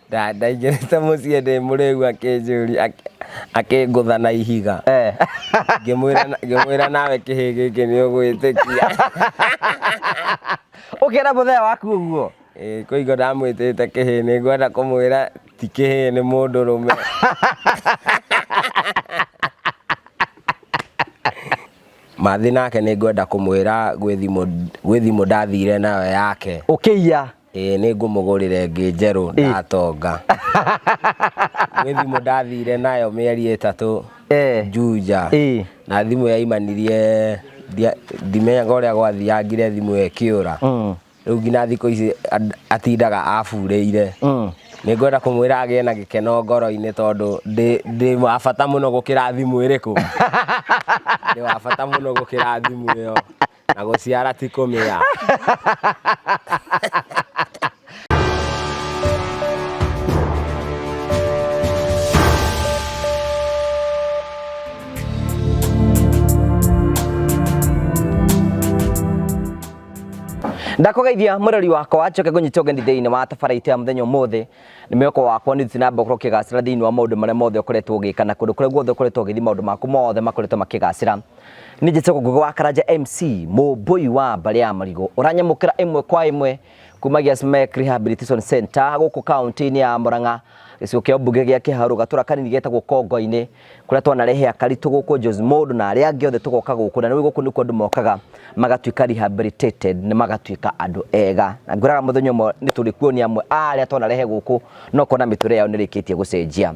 Ndaingĩrĩte mũciĩ ndĩ mũrĩu akĩnjũria akĩngũtha na ihiga. Ngĩmwĩra nawe kĩhĩ gĩkĩ nĩ ũgwĩtĩkia. Ũkĩra mũthee waku ũguo? Ĩĩ kwĩ hingo ndamwĩtĩte kĩhĩ nĩ ngwenda kũmwĩra ti kĩhĩ nĩ mũndũrũme. Mathi nake nĩ ngwenda kũmwĩra gwĩ thimũ ndathire nayo yake. Ũkĩiya? Ĩĩ nĩ ngũmũgũrĩra ĩngĩ njerũ ndatonga. Gwĩ thimũ ndathire nayo mĩeri 3 Juja. Na thimũ yaimanirie ndimenyaga ũrĩa gwathiangire thimũ ĩyo ĩkĩũra. Rĩu nginya thikũ ici atindaga aburĩire. Nĩ ngwenda kũmwĩra agĩe na gĩkeno ngoro-inĩ tondũ ndĩ wa bata mũno gũkĩra thimũ ĩrĩkũ? Ndĩ wa bata mũno gũkĩra thimũ ĩyo. Na gũciara ti kũmĩa. Ndakũgeithia mũrori wakwa njoke ngũnyite ũgeni thĩinĩ wa tabara itũ ya mũthenya ũmũthĩ. Nĩ mwĩhoko wakwa nĩ ũthiĩte na mbere gũkorwo ũkĩgacĩra thĩinĩ wa maũndũ marĩa mothe ũkoretwo ũgĩka na kũndũ kũrĩa guothe ũkoretwo ũgĩthiĩ maũndũ maku mothe makoretwo makĩgacĩra. Niĩ njĩtagwo Ngũgĩ wa Karanja MC, mũmbũi wa mbarĩ ya Marigũ, ũranyamũkĩra ĩmwe kwa ĩmwe kumagia Smek Rehabilitation Center gũkũ kaunti-inĩ ya Murang'a, gĩcigo kĩa ũmbunge gĩa Kĩharũ, gatũra kanini getagwo Kongo-inĩ, kũrĩa twanarehe akaritũ gũkũ Jose Mũndũ na arĩa angĩ othe tũgoka gũkũ, na rĩu gũkũ nĩkuo andũ mokaga magatuĩka rehabilitated na magatuĩka andũ ega. Na ngwĩraga mũthenya ũmwe nĩ tũrĩkuonia amwe a arĩa twanarehe gũkũ na ũkona mĩtũrĩre yao nĩ ĩrĩkĩtie gũcenjia.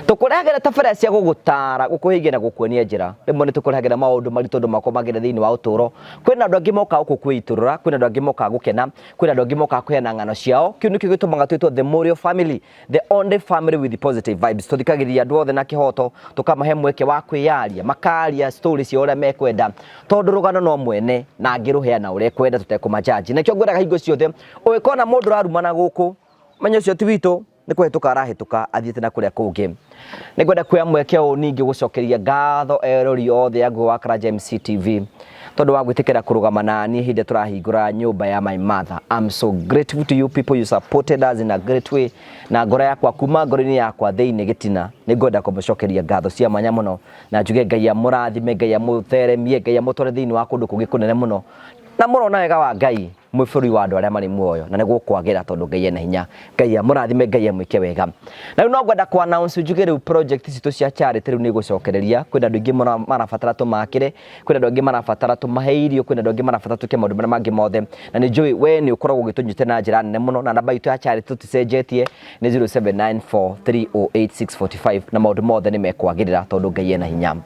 Tũkũrehagĩra tabarĩra cia gũgũtara, gũkũhingia na gũkuonia njĩra. Rĩmwe nĩ tũkũrehagĩra maũndũ maritũ andũ makoragwo magerera thĩinĩ wa ũtũũro. Kwĩna andũ angĩ mokaga gũkũ kwĩitũrũra, kwĩna andũ angĩ mokaga gũkena, kwĩna andũ angĩ mokaga kũheana ng'ano ciao. Kĩu nĩkĩo gĩtũmaga twĩtwo The Morio Family, the only family with positive vibes. Tũthikagĩrĩria andũ othe na kĩhoto, tũkamahe mweke wa kwĩyaria, makaria story ciao ũrĩa mekwenda, tondũ rũgano no mwene na angĩrũheana ũrĩa ekwenda tũtekũmajaji. Nakĩo ngwĩraga hingo ciothe, ũngĩkona mũndũ ũrarumana gũkũ, menya ũcio ti witũ. Nĩ kũhĩtũka arahĩtũka athiĩte na kũrĩa kũngĩ. Nĩ ngwenda kuoya mweke ũyũ ningĩ gũcokeria ngatho erori othe a Ngũgĩ wa Karanja MC TV tondũ wa gwĩtĩkĩra kũrũgama na niĩ hĩndĩ tũrahingũra nyũmba ya my mother. I'm so grateful to you people, you supported us in a great way. Na ngoro yakwa kuma ngoro-inĩ yakwa thĩinĩ gĩtina nĩ ngwenda kũmũcokeria ngatho cia mwanya mũno na njuge Ngai amũrathime, Ngai amũtheremie, Ngai amũtware thĩinĩ wa kũndũ kũngĩ kũnene mũno. Na mũrona wega wa Ngai mwĩ bũrũri wa andũ arĩa marĩ muoyo na nĩ gũkwagĩra tondũ Ngai ena hinya. Ngai amũrathime, Ngai amwĩke wega. Na rĩu no ngwenda kũ announce njuge rĩu project citũ cia charity rĩu nĩ igũcokereria. Kwĩna andũ aingĩ mũno marabatara tũmakĩre, kwĩna andũ angĩ marabatara tũmahe irio, kwĩna andũ angĩ marabatara twĩke maũndũ marĩa mangĩ mothe. Na nĩ njũĩ we nĩ ũkoragwo ũgĩtũnyita na njĩra nene mũno, na namba itũ ya charity tũticenjetie nĩ 0794308645 na maũndũ mothe nĩ mekwagĩrĩra tondũ Ngai ena hinya.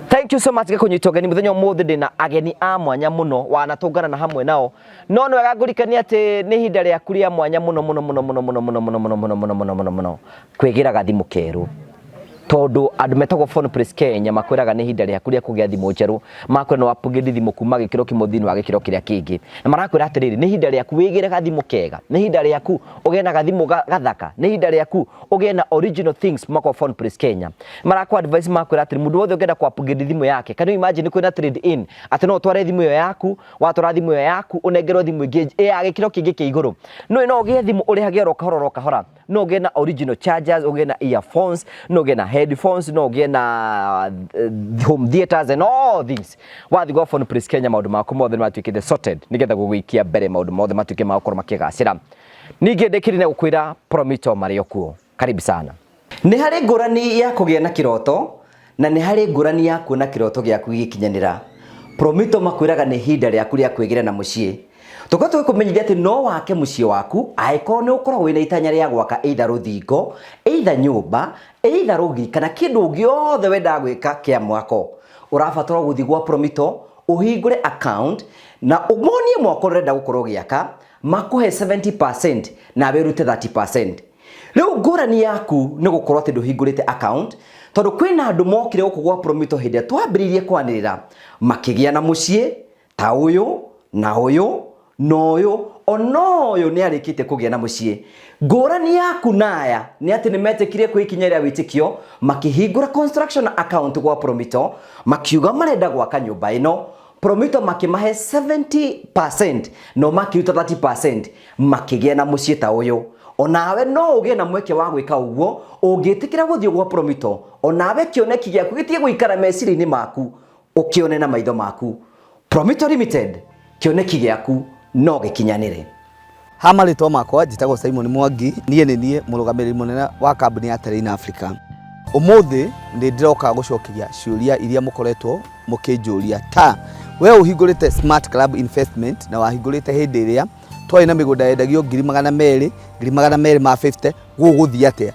Thank you so much gĩkũnyita ũgeni mũthenya ũmũthĩ ndĩna ageni a mwanya mũno wanatũngana na hamwe nao no nĩ wega ngũrikanie atĩ nĩ ihinda rĩaku rĩa mwanya mũno mũno mũno mũno mũno mũno mũno mũno mũno mũno mũno mũno kwĩgĩra gathimũ kerũ tondũ andũ metagwo Phone Place Kenya makwĩraga nĩ ihinda rĩaku rĩa kũgĩa thimũ njerũ makwĩra nĩ wapũgĩri thimũ kuma gĩkĩro kĩmwe thĩinĩ wa gĩkĩro kĩrĩa kĩngĩ na marakwĩra atĩrĩrĩ nĩ ihinda rĩaku wĩgĩre gathimũ kega nĩ ihinda rĩaku ũgĩe na gathimũ gathaka nĩ ihinda rĩaku ũgĩe na original things kuma kwa Phone Place Kenya marakũ advice makwĩra atĩrĩ mũndũ wothe ũngĩenda kũ upgrade thimũ yake can you imagine kwĩna trade in atĩ no ũtware thimũ ĩyo yaku watwara thimũ ĩyo yaku ũnengerwo thimũ ĩngĩ ya gĩkĩro kĩngĩ kĩa igũrũ no no ũgĩe thimũ ũrĩhage oro kahora oro kahora no ũgĩe na original chargers ũgĩe na earphones no ũgĩe na headphones no ũgĩe na home theaters and all things wathiĩ gwa Phone Place Kenya maũndũ maku mothe nĩ matuĩkĩte sorted nĩgetha gũgũikia mbere maũndũ mothe matuĩke ma gũkorwo makĩgacĩra ningĩ ndĩkĩrĩ na gũkwĩra Promito marĩ o kuo karibu sana. Nĩ harĩ ngũrani ya kũgĩa na kĩroto na nĩ harĩ ngũrani ya kuona kĩroto gĩaku gĩgĩkinyanĩra. Promito makwĩraga nĩ ihinda rĩaku rĩa kwĩgĩra na mũciĩ. Tũkoretwo tũgĩkũmenyithia atĩ no wake mũciĩ waku angĩkorwo nĩ ũkoragwo wĩna itanya rĩa gwaka either rũthingo, either nyũmba, either rũgiri kana kĩndũ gĩothe wendaga gwĩka kĩa mwako. Ũrabatara gũthiĩ gwa Promito ũhingũre account na ũmonie mwako ũrĩa ũrenda gũkorwo ũgĩaka, makũhe 70% nawe ũrute 30%. Rĩu ngũrani yaku nĩ gũkorwo atĩ ndũhingũrĩte account tondũ kwĩna andũ mokire gũkũ gwa Promito hĩndĩ ĩrĩa twambĩrĩirie kwanĩrĩra makĩgĩa na mũciĩ ta ũyũ na ũyũ na ũyũ ona ũyũ nĩ arĩkĩtie kũgĩa na mũciĩ. Ngũrani yaku na aya nĩ atĩ nĩ metĩkire kwĩ ikinya rĩa wĩtĩkio makĩhingũra construction account gwa Promito makiuga marenda gwaka nyũmba ĩno. Promito makĩmahe 70% no makĩruta 30% makĩgĩa na mũciĩ ta ũyũ. Onawe no ũgĩe na mweke wa gwĩka ũguo ũngĩtĩkĩra gũthiĩ gwa Promito, onawe kĩoneki gĩaku gĩtige gũikara meciria-inĩ maku, ũkĩone na maitho maku. Promito Limited, kĩoneki gĩaku no gĩkinyanĩre. Ha marĩtwa makwa njĩtagwo Simon Mwangi, niĩ nĩ niĩ mũrũgamĩrĩri mũnene wa kambuni ya Terrain Africa. Ũmũthĩ nĩ ndĩroka gũcokeria ciũria iria mũkoretwo mũkĩnjũria ta we ũhingũrĩte Smart Club Investment na wahingũrĩte hĩndĩ ĩrĩa twarĩ na mĩgũnda yendagio 200,000, 250,000, gũgũthiĩ atĩa?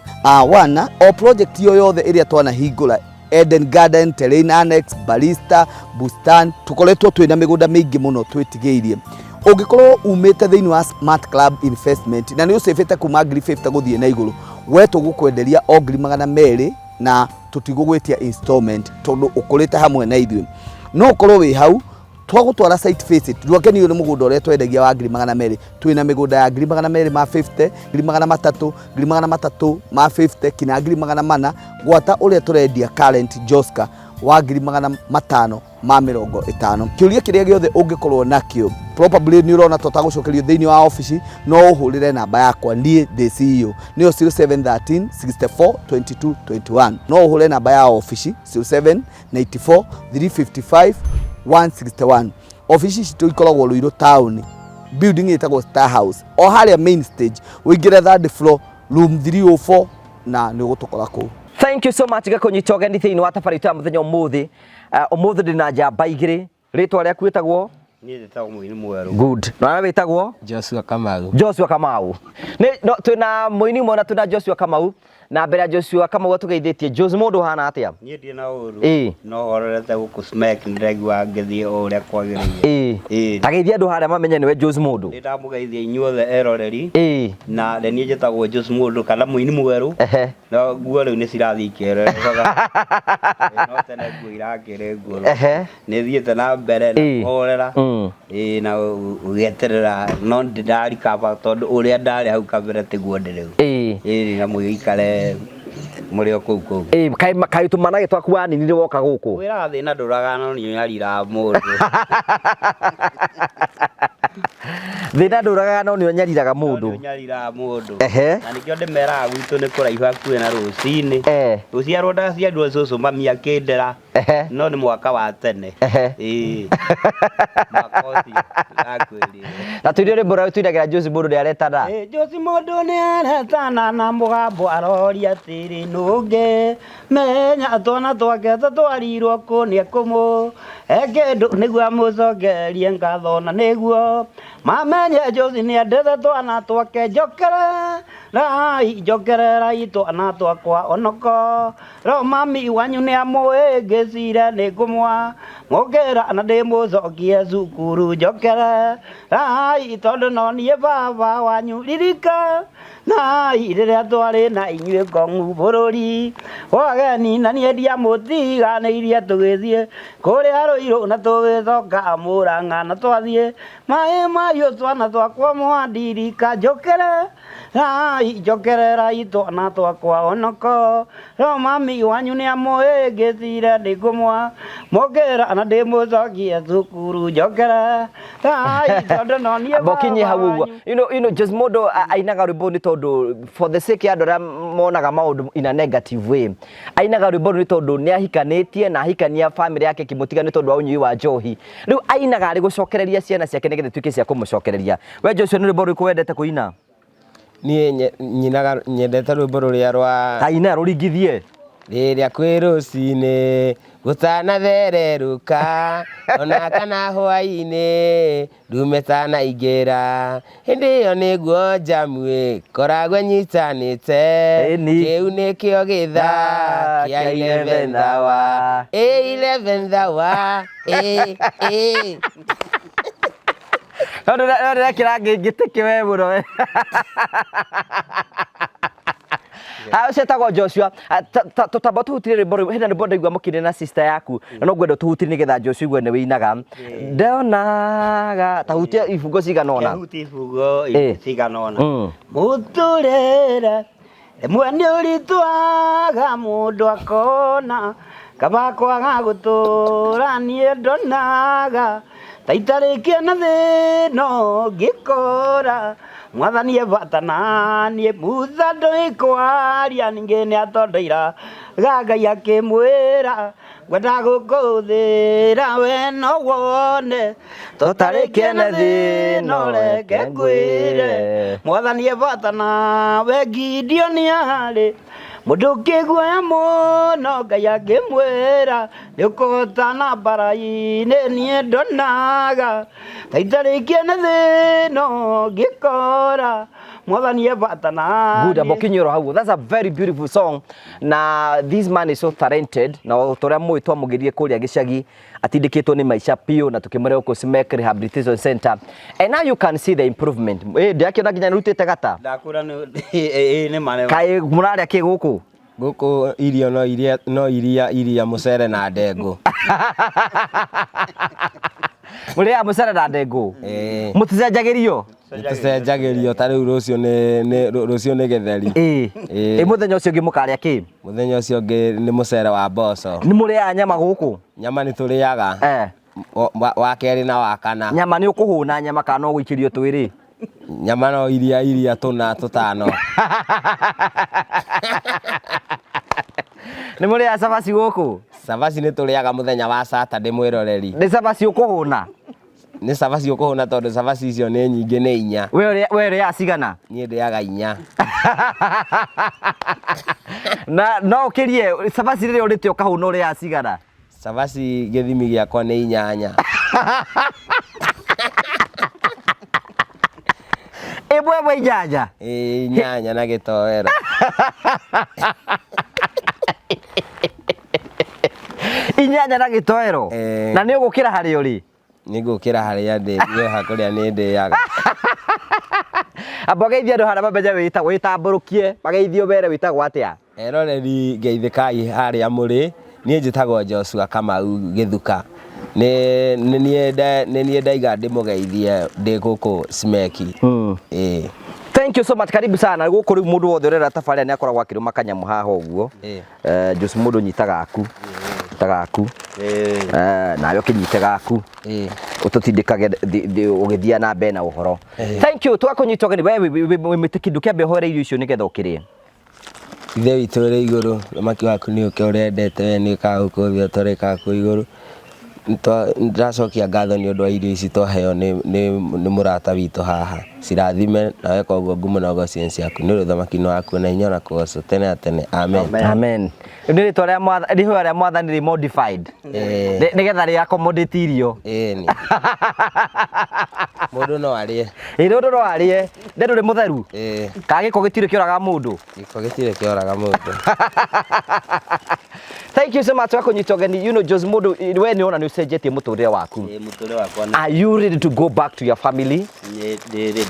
Wana o project yo yothe ĩrĩa twanahingũra Eden Garden, Terrain Annex, Barista, Bustan, tukoretwo twĩna mĩgũnda mĩingĩ mũno twĩtigĩirie. Ũngĩkorwo umĩte thĩinĩ wa Smart Club Investment na nĩ ũcĩbĩte kuma 50,000 gũthiĩ na igũrũ, we tũgũkwenderia o 200,000 na tũtigũgwĩtia installment tondũ ũkũrĩte hamwe na ithuĩ. No ũkorwo wĩ hau twagũtwara site visit, ndwakenio nĩ mũgũnda ũrĩa twendagia wa 200,000, twĩna mĩgũnda ya 250,000, 300,000, 350,000 kinya 400,000, gwata ũrĩa tũrendia current Joska wa 550,000. Kĩũria kĩrĩa gĩothe ũngĩkorwo nakĩo, probably nĩ ũrona tũtagũcokerio thĩinĩ wa obici, no ũhũrĩre namba yakwa niĩ ndĩ CEO, nĩyo 0713 64 22 21. No ũhũre namba ya obici 0794 355 161. Obici citũ ikoragwo Ruiru town, building ĩtagwo Star House, o harĩa main stage, ũingĩre third floor room 304 na nĩ ũgũtũkora kũu. Thank you so much gakũnyita ũgeni thĩinĩ wa tabarĩra itũ ya mũthenya ũmũthĩ. Ũmũthĩ ndĩ na njamba igĩrĩ. Rĩtwa rĩaku wĩtagwo? Niĩ njĩtagwo Mũini Mwerũ. Good. Na wewe wĩtagwo? Joshua Kamau. Joshua Kamau. Nĩ no twĩna Mũini Mwerũ na twĩna Joshua Kamau. Na mbere ya Joshua Kamau atũgeithĩtie, Jose mũndũ ũhana atĩa? Niĩ ndirĩ na ũru. No horerete gũkũ Smek ndĩraigua ngĩthiĩ o ũrĩa kwagĩrĩire. Ta geithia andũ harĩa mamenye nĩwe Jose mũndũ. Nĩ ndamũgeithia inyuothe eroreri. Na nĩ niĩ njĩtagwo Jose mũndũ kana Mũini Mwerũ. No nguo rĩu nĩ cirathiĩ ikĩererekaga. No tene nguo irakĩrĩ nguo. Nĩ thiĩte na mbere na kũhorera. Na ũgĩeterera no ndĩrarikaba tondũ ũrĩa ndarĩ hau kabere tiguo ndĩ rĩu. Na mũgĩikare mũrĩ o kũu kũu. Kaĩ tũmanage twaku waninire woka gũkũ? Wĩraga thĩna ndũraga no nĩ ũnyariraga mũndũ. Thĩna ndũragaga no nĩ ũnyariraga mũndũ. No nĩ ũnyariraga mũndũ. Na nĩkĩo ndĩmeraga gwitũ nĩ kũraihu hakuhĩ na rũcinĩ. Gũciarwo ndaciarirwo cũcũ mami akĩndera. No nĩ mwaka wa tene. Ĩĩ. Mwaka ũcio ndakwĩrire. Na tũire rwĩmbo rũrĩa tũinagĩra Jose mũndũ nĩ aretana. Jose mũndũ nĩ aretana na mũgambo aroria atĩrĩ nũngĩ menya twana twake tũtwarirwo kũ nĩ ekũmũ kĩndũ nĩguo amũcokerie ngatho na nĩguo mamenye Jose nĩ endete twana twake njokererai njokererai twana twakwa onoko ro mami wanyu nĩ amũĩngĩcire nĩ ngũmwa mũkĩra na ndĩmũcokie cukuru njokererai tondũ no niĩ baba wanyu ririka nai rĩrĩa twarĩ na inyuĩ ngong'u bũrũri wageni na niĩ ndiamũtiganĩirie tũgĩthiĩ kũrĩa Rũirũ na tũgĩcoka Mũrang'a na twathiĩ maĩ mahiũ twana twakwa mwandirika njokererai njokererai twana twakwa onoko ro mami wanyu nĩ amũĩngĩcire nĩ ngũmwa mũkĩra na ndĩmũcokie cukuru njokererai tondũ no niĩ Bokinyi hau baba ũguo. wanyu. Just mũndũ ainaga rwĩmbo nĩ tondũ for the sake ya andũ arĩa monaga maũndũ in a negative way. Ainaga rwĩmbo nĩ tondũ nĩ ahikanĩtie na ahikania family yake ĩkĩmũtiga nĩ tondũ wa ũnyui wa njohi. Rĩu ainaga arĩ gũcokereria ciana ciake nĩgetha ituĩke cia kũmũcokereria. We Joshua nĩ rwĩmbo rũrĩkũ wendete kũina? Niĩ nyinaga nyendete rwĩmbo rũrĩa rwa Ta ina rũringithie. Rĩrĩa kwĩ rũcinĩ gũtanathererũka ona kana hwaĩ-inĩ ndume tanaingĩra hĩndĩ ĩyo nĩguo njamu ĩkoragwo ĩnyitanĩte kĩu nĩkĩo gĩthaa kĩa 11 hour 11 hour No ndĩrekĩra ngĩtĩkĩ we mũno we. Ũcio etagwo Joshua. Tũtamba tũhutirie rwĩmbo rũu hena rwĩmbo ndaigua mũkĩina na sister yaku na no ngwenda tũhutie nĩgetha Joshua igue nĩ wĩinaga. Ndonaga ta hutia ibungo cigana ũna. Hutia ibungo cigana ũna. Mũtũrĩre rĩmwe nĩ ũritũhaga mũndũ akona kaba kwaga gũtũra niĩ ndonaga ta itarĩkia na thĩna ngĩkora Mwathani e bata na niĩ. Musa ndũĩ kwaria, ningĩ nĩ atondoira ga Ngai akĩmwĩra, ngwenda gũkũhũthĩra we no wone tũtarĩ kĩene thĩ, no reke ngwĩre Mwathani e bata nawe. Gideoni arĩ mũndũ ũkĩguoya mũno, Ngai akĩmwĩra nĩ ũkũhotana mbara-inĩ. Niĩ ndonaga ta itarĩ kĩene thĩ, no ngĩkora Mwathani e bata na Good, amba ũkinyĩrwo hau. That's a very beautiful song. Na this man is so talented. Na o ta ũrĩa mũĩ, twamũgĩrire kũrĩa gĩcagi atindĩkĩtwo nĩ maica piũ na tũkĩmũrehe gũkũ Smek Rehabilitation Center. And now you can see the improvement. Eh, ndĩrakĩona nginya nĩrutĩte gata. Ndakũra nĩ ĩ nĩ mane. Kaĩ mũrarĩa kĩ gũkũ? Gũkũ irio no iria mũcere na ndengũ. Mũrĩaga mũcere na ndengũ? Ĩĩ. Mũticenjagĩrio? Nĩtũcenjagĩrio, ta rĩu rũciũ nĩ gĩtheri. Ĩĩ. Ĩ mũthenya ũcio ũngĩ mũkarĩa kĩ? Mũthenya ũcio ũngĩ nĩ mũcere wa mboco. Nĩ mũrĩaga nyama gũkũ? Nyama nĩ tũrĩaga. Wa kerĩ na wa kana. Nyama nĩ ũkũhũna nyama kana no gũikĩrio twĩrĩ? Nyama no iria tũna tũtano. Nĩ mũrĩaga cabaci gũkũ? Cabaci nĩ tũrĩaga mũthenya wa Saturday, mwĩroreri. Nĩ cabaci ũkũhũna? Nĩ cabaci ũkũhũna, tondũ cabaci icio nĩ nyingĩ, nĩ inya. We ũrĩaga cigana? Niĩ ndĩaga inya. Na no ũkĩrie cabaci rĩrĩa ũrĩte ũkahũna, ũrĩaga cigana? Cabaci gĩthimi gĩakwa nĩ inyanya. Ĩmwe ĩmwe inyanya? Ĩĩ, inyanya na gĩtoero. Inyanya na gĩtoero? Ĩĩ. Na nĩ ũgũkĩra harĩa ũrĩ? Nĩ ngũkĩra harĩa ndĩ, niĩ kũrĩa nĩ ndĩaga. Amba ũgeithie andũ harĩa mamenye wĩtagwo, wĩtambũrũkie, mageithio mere wĩtagwo atĩa. Eroreri, ngeithĩkai harĩa mũrĩ. Niĩ njĩtagwo Joshua Kamau Gĩthuka. Nĩ niĩ ndaiga ndĩmũgeithie ndĩ gũkũ Smeki. Ĩĩ. Thank you so much. Karibu sana. Gũkũ rĩu mũndũ wothe ũrera tabarĩra nĩ akoragwo akĩrũma kanyamũ haha ũguo. Jose mũndũ, nyita gaku. Nyita gaku. Nawe ũkĩnyite gaku. Ũtũtindĩkage ũgĩthiĩ na mbere na ũhoro. Thank you. Twakũnyita ũgeni. We wĩ mwĩtĩki, ndũkĩambe ũhoere irio icio nĩgetha ũkĩrĩe. Ithe witũ ũrĩ igũrũ, ũthamaki waku nĩ ũke, ũrĩa wendete we nĩ wĩkaga gũkũ thĩ o ta ũrĩa wĩkaga kũu igũrũ. Nĩndĩracokia ngatho nĩ ũndũ wa irio ici twaheo nĩ mũrata witũ haha. Cirathime na weka ũguo ngumo na ũgoci nĩ ciaku. Nĩ ũndũ ũthamaki nĩ waku na hinya na kũgocwo tene na tene. Amen. Amen. Nĩ rĩtwa rĩa mwathani, rĩhoya rĩa mwathani rĩ modified. Nĩgetha rĩ accommodate irio. Ĩni. Mũndũ no arĩe. Ĩ mũndũ no arĩe. Nde ndũrĩ mũtheru? Ĩĩ. Kana gĩko gĩtirĩ kĩoraga mũndũ? Gĩko gĩtirĩ kĩoraga mũndũ. Thank you so much wa kũnyita ũgeni. You know, Jose mũndũ, we nĩ ũrona nĩ ũcenjetie mũtũrĩre waku. Ĩĩ, mũtũrĩre wakwa nĩ Are you ready to go back to your family? Nĩ ndĩ ready.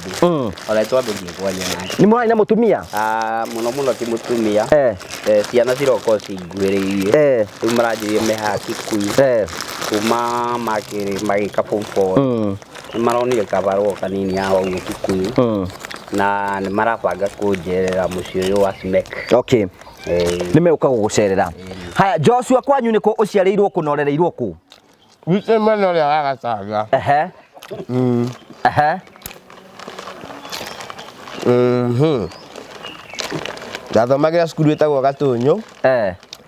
Ona twambĩtie kwaria nake. Nĩ mũrarĩ na mũtumia? Ah, mũno mũno ti mũtumia. Ciana ciroka cinguhĩrĩirie. Rĩu maranjĩrĩria me haha Kikuyu. Kuma makĩrĩ magĩka form four. Nĩ maronire kabarũa kanini haha ũguo Kikuyu. Na nĩ marabanga kũnjerera mũciĩ ũyũ wa Smek. Okay. Nĩ megũka gũgũcerera. Haya, Joshua, kwanyu nĩ kũ? Ũciarĩirwo kũ na ũrereirwo kũ? Gwitũ mwena ũrĩa wa Gacanga. Ehe. Ehe. Ndathomagĩra cukuru ĩtagwo Gatũnyũ.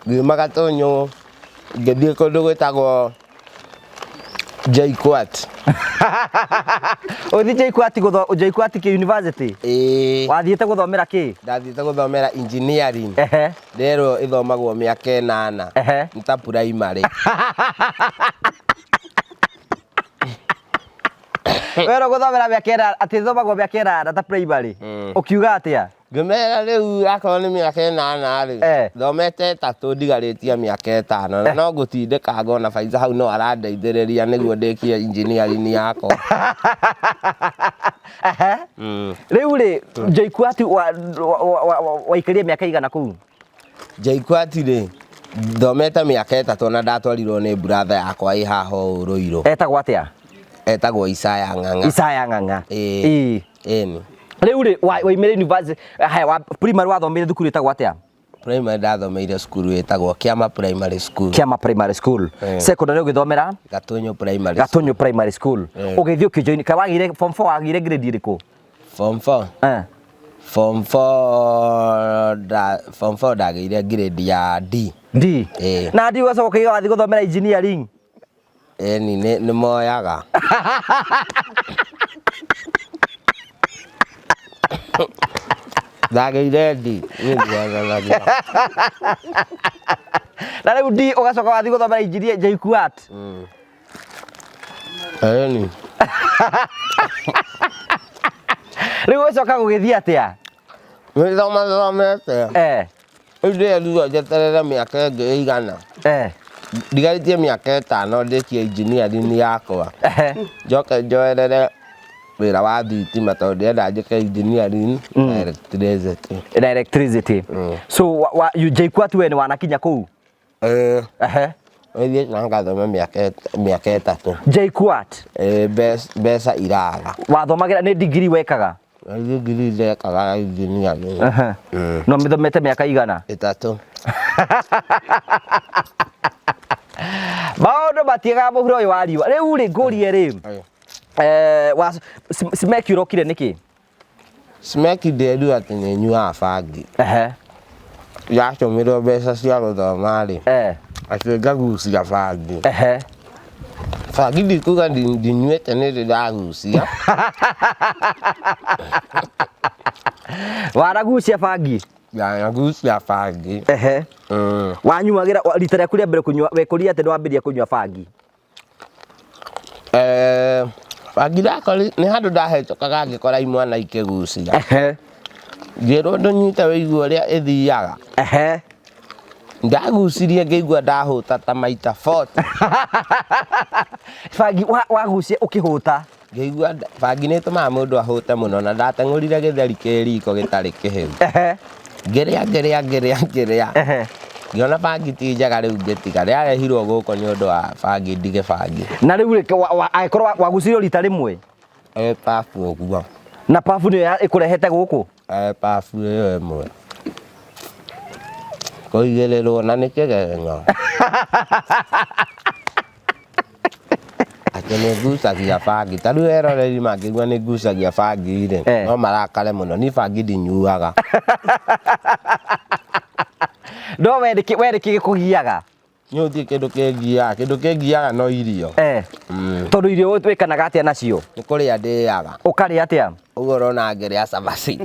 Ngiuma Gatũnyũ ngĩthiĩ kũndũ gwĩtagwo JKUAT. Ũthiĩ JKUAT gũtho JKUAT kĩ university? Ĩĩ. Wathiĩte gũthomera kĩ? Ndathiĩte gũthomera engineering. Nderwo ĩthomagwo mĩaka 8. Nĩ ta primary. Werwo gũthomera mĩaka 8, atĩ ĩthomagwo mĩaka 8 ta primary. Ũkiuga atĩa? Ngĩmera rĩu akorwo nĩ mĩaka 8 rĩ, thomete 3, ndigarĩtie mĩaka 5, na no ngũtindĩkanga ona Faiza hau no arandeithĩrĩria nĩguo ndĩkie engineering yakwa. Rĩu rĩ, JKUAT waikarire mĩaka igana kũu? JKUAT rĩ, thomete mĩaka 3, na ndatwarirwo nĩ brother yakwa ĩ haha ũũ Rũirũ. Etagwo atĩa? Etagwo Isaya Ng'ang'a. Isaya Ng'ang'a. Ĩĩ. Ĩĩ. Ĩni. Rĩu rĩ, waimire university, haya, wa primary wathomire thukuru ĩtagwo atĩa? Primary ndathomeire cukuru ĩtagwo Kiama Primary School. Kiama Primary School. Secondary ũgĩthomera? Gatũnyũ Primary. Gatũnyũ Primary School. Ũgĩthiĩ ũkĩjoin, ka wagĩire form 4, wagĩire grade ĩrĩkũ? Form 4. Eh. Form 4 nda form 4 ndagĩire grade ya D. D. Ĩĩ. Na D ũgacoka ũkaiga wathiĩ gũthomera engineering. Ĩni nĩ moyaga. Ndagĩire D. Niĩ ndionanagia. Na rĩu D ũgacoka wathiĩ gũthomera engineer JKUAT. Ĩni. Rĩu ũgacoka gũgĩthiĩ atĩa? Nĩ thoma thomete. Eh. Rĩu ndĩrerirwo njeterere mĩaka ĩngĩ ĩigana. Eh. Ndigarĩtie mĩaka ĩtano ndĩkie engineering yakwa. Ehe. Njoke njoerere wĩra wa thitima tondũ ndĩrenda njĩke engineering na electricity. Na electricity. So wa, wa, JKUAT we nĩ wanakinya kũu? Ĩĩ. Ehe. Nĩthiĩte na ngathoma mĩaka ĩtatũ. JKUAT. Ĩĩ, mbeca iraga. Wathomagĩra nĩ degree wekaga? Nĩ degree ndekaga ya engineering. Ehe. No mĩthomete mĩaka igana? Ĩtatũ. Maũndũ matiagaga mũhuro ũyũ wa riũa. Rĩu rĩ ngũrie rĩ. Eh, wa Smeki ũrokire nĩkĩ? Smeki ndĩrua atĩ nĩ nyuaga bangi. Ehe. Yatũmĩrwo mbeca cia gũthoma rĩ. Eh. Atĩ ngagucia bangi. Ehe. Bangi ndikuga ndinyuĩte nĩ ndĩ ndagucia. Wanagucia bangi? Ndanagucia bangi. Ehe. Wanyuagĩra rita rĩaku rĩa mbere kũnyua wekũria atĩ nĩwambĩrĩria kũnyua bangi? Eh, bangi ndakori nĩ handũ ndahĩtũkaga ngĩkora imwana ikĩgucia. Ehe. Ngĩrwo ndũnyite wĩigue ũrĩa ĩthiaga. Ehe. Ndagucirie ngĩigua ndahũta ta maita 40. Bangi wagucia ũkĩhũta? Ngĩigua bangi nĩ ĩtũmaga mũndũ ahũte mũno na ndateng'ũrire gĩtheri kĩ riko gĩtarĩ kĩhĩu. Ehe. Ngĩrĩa ngĩrĩa ngĩrĩa ngĩrĩa. Ehe. Ngĩona bangi ti njega rĩu ngĩtiga. Rĩarehirwo gũkũ nĩ ũndũ wa bangi ndige bangi. Na rĩu rĩ angĩkorwo wagucirio rita rĩmwe? Ĩ babu ũguo. Na babu nĩyo ĩkũrehete gũkũ? Ĩ babu ĩyo ĩmwe. Kũigĩrĩrwo na nĩ kĩgenyo. Atĩ nĩ ngucagia bangi. Ta rĩu eroreri mangĩigua nĩ ngucagia bangi rĩ, no marakare mũno. Niĩ bangi ndinyuaga. No we nĩkĩ gĩkũgiaga? Niĩ gũtirĩ kĩndũ kĩngiaga. Kĩndũ kĩngiaga no irio. Tondũ irio wĩkanaga atĩa nacio? Nĩ kũrĩa ndĩaga. Ũkarĩa atĩa? Ũguo ũrona ngĩrĩa cabaci.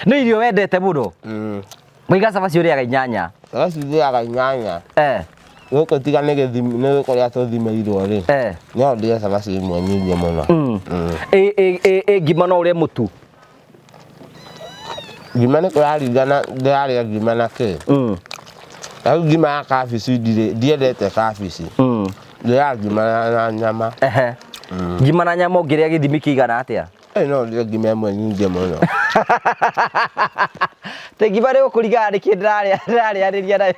Nĩ irio wendete mũno? Mũiga cabaci ũrĩaga inyanya? Cabaci ndĩaga inyanya. Gũkũ tiga nĩ gĩthimi, nĩ kũrĩa tũthimĩirwo rĩ. No ndĩe cabaci ĩmwe nyingĩ mũno. Ĩ ngima no ũrĩe mũtu? Ngima nĩ kũraringana ndĩrarĩa ngima na kĩ. Rĩu ngima ya kabici ndirĩ, ndiendete kabici. Ndĩaga ngima na nyama. Ehe. Ngima na nyama ũngĩrĩa gĩthimi kĩigana atĩa? No ndĩe ngima ĩmwe nyingĩ mũno. Te ngima nĩ gũkũringana nĩkĩ ndĩrarĩanĩria nayo.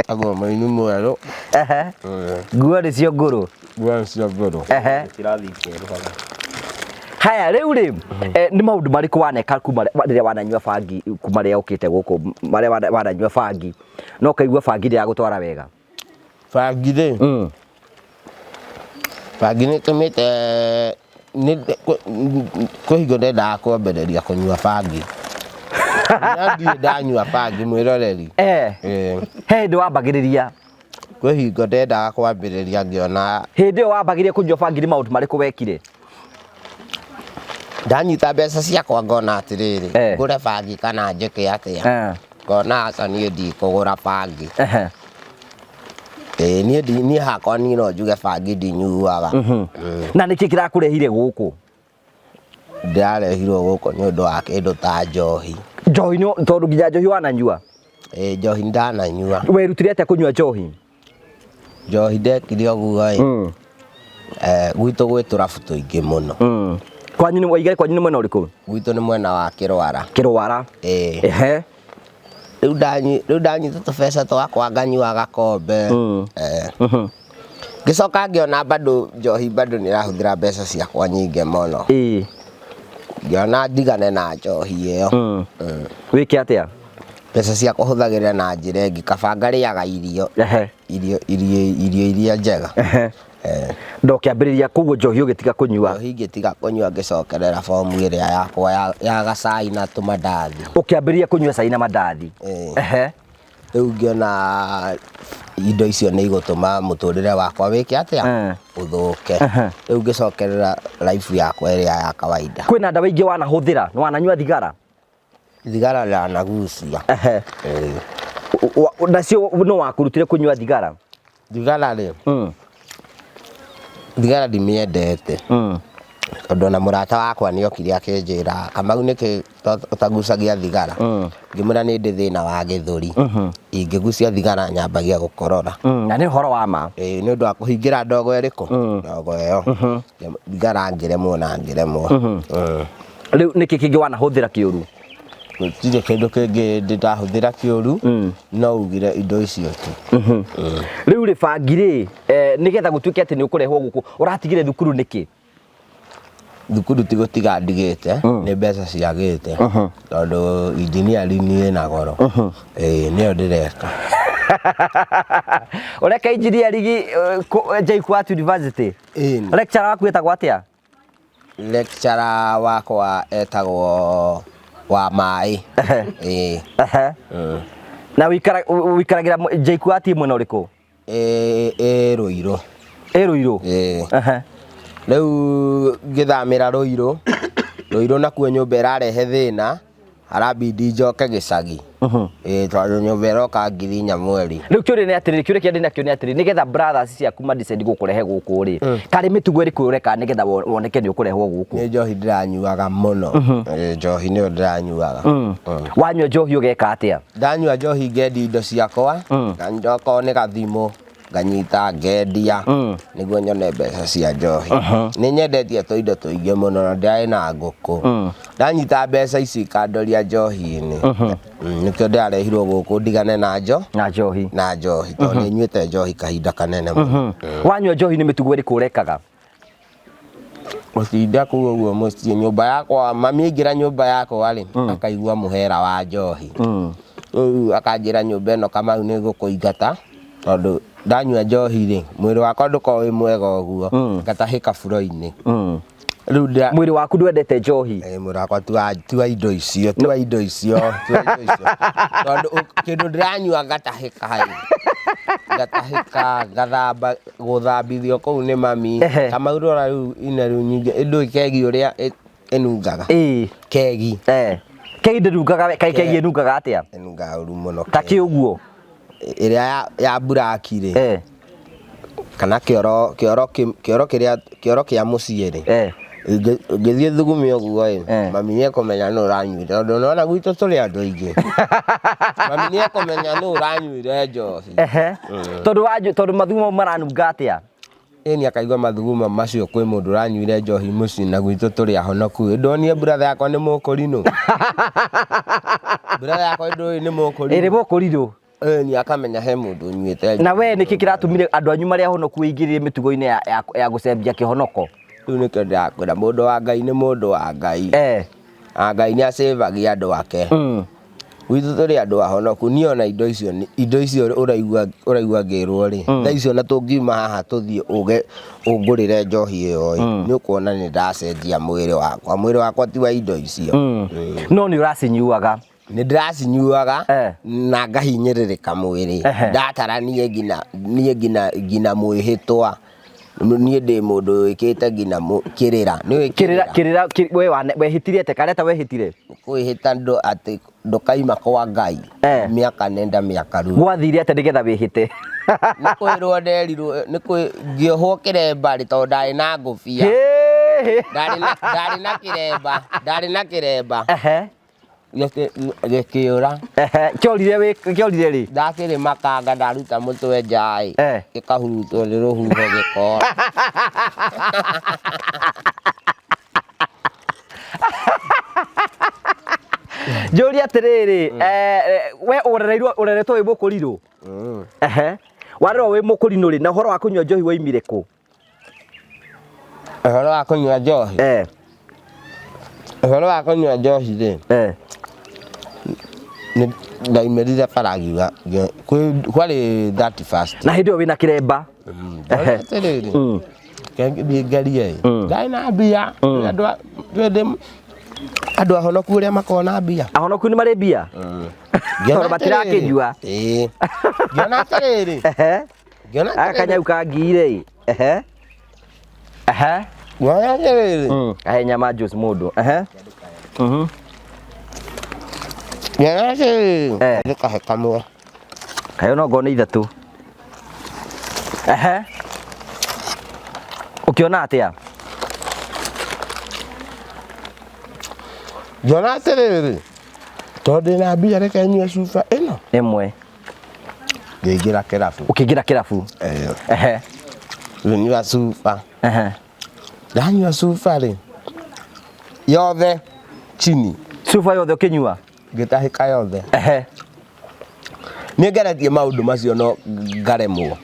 Aguo mũini mwerũ. Ehe. Nguo nĩcio ngũrũ. Nguo nĩcio ngũrũ. Ehe. Haya rĩu rĩ, nĩ maũndũ marĩkũ waneka kuma rĩrĩa wananyua bangi, kuma rĩrĩa ũkĩte gũkũ, marĩa wananyua bangi, na ũkaigua bangi ndĩragũtwara wega? Bangi rĩ? Bangi nĩ ĩtũmĩte kwĩ hingo ndendaga kwambĩrĩria kũnyua bangi. Na ndirĩ ndanyua bangi mwĩroreri. He hĩndĩ wambagĩrĩria? Kwĩ hingo ndendaga kwambĩrĩria ngĩona. Hĩndĩ ĩyo wambagĩrĩria kũnyua bangi nĩ maũndũ marĩkũ wekire? Ndanyita mbeca ciakwa ngona atĩrĩrĩ, ngũre bangi kana njĩke atĩa. Ngona aca niĩ ndikũgũra bangi. Ĩĩ niĩ hakwa niĩ no njuge bangi ndinyuaga. Na nĩkĩ kĩrakũrehire gũkũ? Ndĩrarehirwo gũkũ nĩ ũndũ wa kĩndũ ta njohi. Njohi nĩ tondũ nginya njohi wananyua? Ĩĩ njohi ndananyua. Werutire atĩa kũnyua njohi? Njohi ndekire ũguo ĩ. Gwitũ gwĩ tũrabu tũingĩ mũno. Kwanyu nĩ waigare kwanyu nĩ mwena ũrĩkũ? Gwitũ nĩ mwena wa Kĩrwara. Kĩrwara. Ĩĩ. Ehe. Rĩu ndanyita tũbeca twakwa nganyua gakombe. Ngĩcoka ngĩona bado njohi bado nĩ ĩrahũthĩra mbeca ciakwa nyingĩ mũno. Ĩĩ. Ngĩona ndigane na njohi ĩyo. Wĩke atĩa? Mbeca ciakwa hũthagĩra na njĩra ĩngĩ, kaba ngarĩaga irio Ehe. irio irio irio iria njega. Ehe. Eh. Na ũkĩambĩrĩria koguo njohi ũgĩtiga kũnyua? Njohi ngĩtiga kũnyua ngĩcokerera bomu ĩrĩa yakwa ya, ya gacai na tũmandathi. Ũkĩambĩrĩria kũnyua cai na mandathi? Ĩĩ. Ehe. Rĩu ngĩona indo icio nĩ igũtũma mũtũrĩre wakwa wĩke atĩa? Eh. Ũthũke. Ehe. Rĩu ngĩcokerera life yakwa ĩrĩa ya kawaida. Kwĩna ndawa ingĩ wanahũthĩra? Nĩ wananyua thigara? Thigara ndanagucia. Ehe. Ĩĩ. Nacio nũ wakũrutire kũnyua thigara? Thigara rĩ, thigara ndimĩendete. Tondũ ona mũrata wakwa nĩ okire akĩnjĩra, Kamau nĩkĩ ũtagucagia thigara? Ngĩmwĩra nĩ ndĩ thĩna wa gĩthũri. Ingĩgucia thigara nyambagia gũkorora. Na nĩ ũhoro wa ma. Ĩĩ, nĩ ũndũ wa kũhingĩra ndogo ĩrĩkũ? Ndogo ĩyo. Thigara ngĩremwo na ngĩremwo. Rĩu nĩkĩ kĩngĩ wanahũthĩra kĩũru? Gũtirĩ kĩndũ kĩngĩ ndĩ ndahũthĩra kĩũru, no ugire indo icio tu. Rĩu rĩ bangi rĩ, nĩgetha gũtuĩke atĩ nĩ ũkũrehwo gũkũ, ũratigire thukuru nĩkĩ? Thukuru ti gũtiga ndigĩte, nĩ mbeca ciagĩte, tondũ engineering ĩna goro. Ĩĩ, nĩyo ndĩreka. Ũreka engineering JKUAT University? Ĩĩ. Lecturer waku etagwo atĩa? Lecturer wakwa etagwo wa maĩ. Ĩĩ. Ehe. Na wĩikaragĩra JKUAT mwena ũrĩkũ? Ĩ Rũirũ. Ĩ Rũirũ? Ĩĩ. Ehe. Rĩu ngĩthamĩra Rũirũ, Rũirũ nakuo nyũmba ĩrarehe thĩna, harabidi njoke gĩcagi. Ĩĩ, tondũ nyũmba ĩroka 4,000 mweri. Rĩu kĩũria nĩ atĩrĩrĩ, kĩũria kĩrĩa ndĩnakĩo nĩ atĩrĩrĩ, nĩgetha brothers ciaku ma decide gũkũrehe gũkũ rĩ, karĩ mĩtugo ĩrĩkũ ũreka nĩgetha woneke nĩ ũkũrehwo gũkũ? Nĩ njohi ndĩranyuaga mũno. Ĩĩ, njohi nĩyo ndĩranyuaga. Wanyua njohi ũgeka atĩa? Ndanyua njohi ngendia indo ciakwa, na okorwo nĩ gathimũ nganyita ngendia nĩguo nyone mbeca cia njohi. Nĩ nyendetie tũindo tũingĩ mũno na ndĩrarĩ na ngũkũ. Ndanyita mbeca ici ikandoria njohi-inĩ. Nĩkĩo ndĩrarehirwo gũkũ ndigane na njo. Na njohi. Na njohi, tondũ nĩ nyuĩte njohi kahinda kanene mũno. Wanyua njohi nĩ mĩtugo ĩrĩkũ ũrekaga? Gũtinda kũu ũguo mũciĩ, nyũmba yakwa, mami aingĩra nyũmba yakwa rĩ, akaigua mũhera wa njohi. Rĩu akanjĩra nyũmba ĩno Kamau nĩ ngũkũingata, tondũ ndanyua njohi rĩ, mwĩrĩ wakwa ndũkoragwo wĩ mwega ũguo, ngatahĩka buro-inĩ. Rĩu Mwĩrĩ waku ndwendete njohi? Ĩĩ, mwĩrĩ wakwa ti wa indo icio, ti wa indo icio, ti wa indo icio. Tondũ kĩndũ ndĩranyua ngatahĩka hau. Ngatahĩka, ngathamba, gũthambithio kũu nĩ mami. Ehe. Kamau rora rĩu ine rĩu nyingĩ, ĩndũĩ kegi ũrĩa ĩnungaga. Ĩĩ. Kegi. Kegi ndĩnungaga we, kaĩ kegi ĩnungaga atĩa? Ĩnungaga ũru mũno. Ta kĩ ũguo? Ĩrĩa ya black rĩ. Kana kĩoro, kĩoro kĩ, kĩoro kĩrĩa, kĩoro kĩa mũciĩ rĩ. Ũngĩthiĩ thugumi ũguo ĩ, mami nĩ ekũmenya nũ ũranyuire, tondũ nĩwona gwitũ tũrĩ andũ aingĩ. Mami nĩ ekũmenya nũ ũranyuire njohi. Ehe. Tondũ tondũ mathugumo mau maranunga atĩa? Ĩni akaigua mathugumo macio kwĩ mũndũ ũranyuire njohi mũciĩ na gwitũ tũrĩ ahonoku. Ndonire brother yakwa nĩ mũkũrinũ. Brother yakwa ndũĩ nĩ mũkũrinũ. Ĩrĩ mũkũrinũ. Ĩni akamenya he mũndũ ũnyuĩte Na we nĩkĩ kĩratũmire andũ anyu marĩa ahonoku ũingĩrire mĩtugo-inĩ ya gũcembia kĩhonoko? Rĩu nĩkĩo ndĩrakwĩra mũndũ wa Ngai nĩ mũndũ wa Ngai. Na Ngai nĩ acĩvagia andũ ake. Gwitũ tũrĩ andũ ahonoku, niĩ ona indo icio nĩ, indo icio ũraigua ngĩrwo rĩ, thaa icio ona tũngiuma haha tũthiĩ uge ũngũrĩre njohi ĩyo ĩ, nĩ ũkuona nĩ ndacenjia mwĩrĩ wakwa. Mwĩrĩ wakwa ti wa indo icio. No nĩ ũracinyuaga? Nĩ ndĩracinyuaga na ngahinyĩrĩrĩka mwĩrĩ. Ndatara niĩ nginya, niĩ nginya, nginya mwĩhĩtwa. Niĩ ndĩ mũndũ wĩkĩte nginya kĩrĩra. Nĩ ũĩ Kĩrĩra, kĩrĩra? kĩrĩra, we wane, wehĩtire atĩa? Karĩa ta wehĩtire? Kwĩhĩta ndũ atĩ ndũkaima kwa Ngai. Mĩaka nenda mĩaka ruru. Gwathire atĩa nĩgetha wĩhĩte? Nĩ kwĩrwo nderirwo, nĩ kwĩ, ngĩohwo kĩremba rĩ, tondũ ndarĩ na ngũbia. Ndarĩ na, ndarĩ na kĩremba, ndarĩ na kĩremba. Gĩkĩũra. Kĩorire wĩ, kĩorire rĩ? Ndakĩrĩ makanga ndaruta mũtwe nja ĩ. Gĩkahurutwo nĩ rũhuho gĩkora. Njũrie atĩrĩrĩ, we ũreretwo wĩ mũkũrinũ? Warerwo wĩ mũkũrinũ rĩ, na ũhoro wa kũnyua njohi waimire kũ? Ũhoro wa kũnyua njohi? Ũhoro wa kũnyua njohi rĩ, Ndaimĩrire bara ngiuga kwarĩ 31st. Na hĩndĩ ĩyo wĩna kĩremba? Ndona atĩrĩrĩ, thiĩ ngerie ĩ, ndarĩ na mbia. Andũ twĩndĩ andũ ahonoku ũrĩa makoragwo na mbia. Ahonoku nĩ marĩ mbia? Ngĩona Tondũ matirakĩnyua. Ĩĩ. Ngĩona atĩrĩrĩ, ngĩona Aka atĩrĩrĩ, kanyau ka ngiri ĩ. Ehe. Ehe. Ngĩona atĩrĩrĩ, Ahe nyama juice mũndũ. Ehe. Ngĩona atĩrĩrĩ, ndĩkahe kamwe. Kayo no ngone ithatũ. Ehe. Ũkĩona atĩa? Ngĩona atĩrĩrĩ, tondũ ndĩna mbia reke nyue cuba ĩno. Ĩmwe. Ngĩingĩra kĩrabu. Ũkĩingĩra kĩrabu. Ehe. Ngĩnyua cuba. Ehe. Ndanyua cuba rĩ, yothe chini. Cuba yothe ũkĩnyua? Ngĩtahĩka yothe. Ehe. Nĩ ngeretie maũndũ macio no ngaremwo.